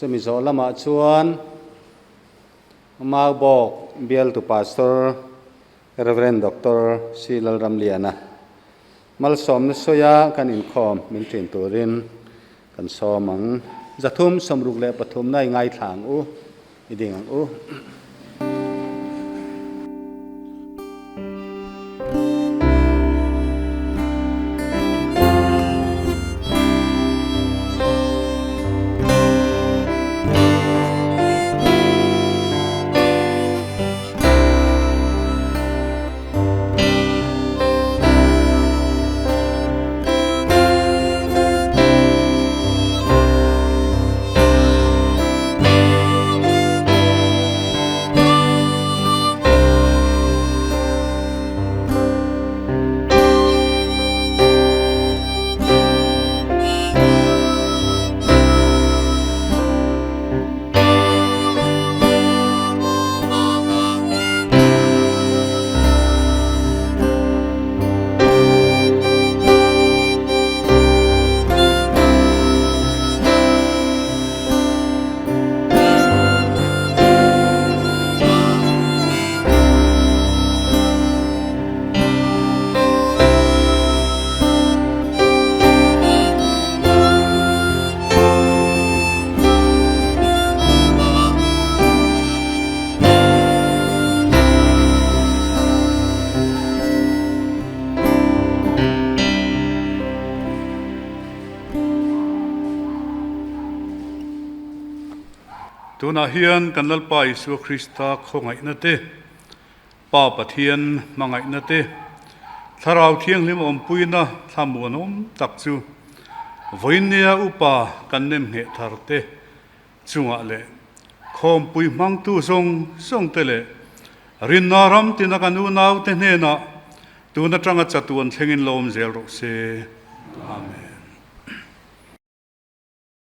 Chumi zawh lamah chuan Maubawk bialtu Pastor Rev. Doctor C. Lalramliana malsawmna sawia kan inkhawm min ṭin turin kan sawm ang. 363 na i ngaithla ang u, i ding ang u. Tunah hian kan Lalpa Isua Krista khawngaihna te, Pa Pathian hmangaihna te, Thlarau Thianghlim awmpuina thlamuanawm tak chu vawiinnia upa kan nem ngheh thar te chungah leh khawmpui hmangtu zawng zawng te leh rinna ram tina kan unaute hnenah tun atanga chatuan thlengin lo awm zel rawh se. Amen.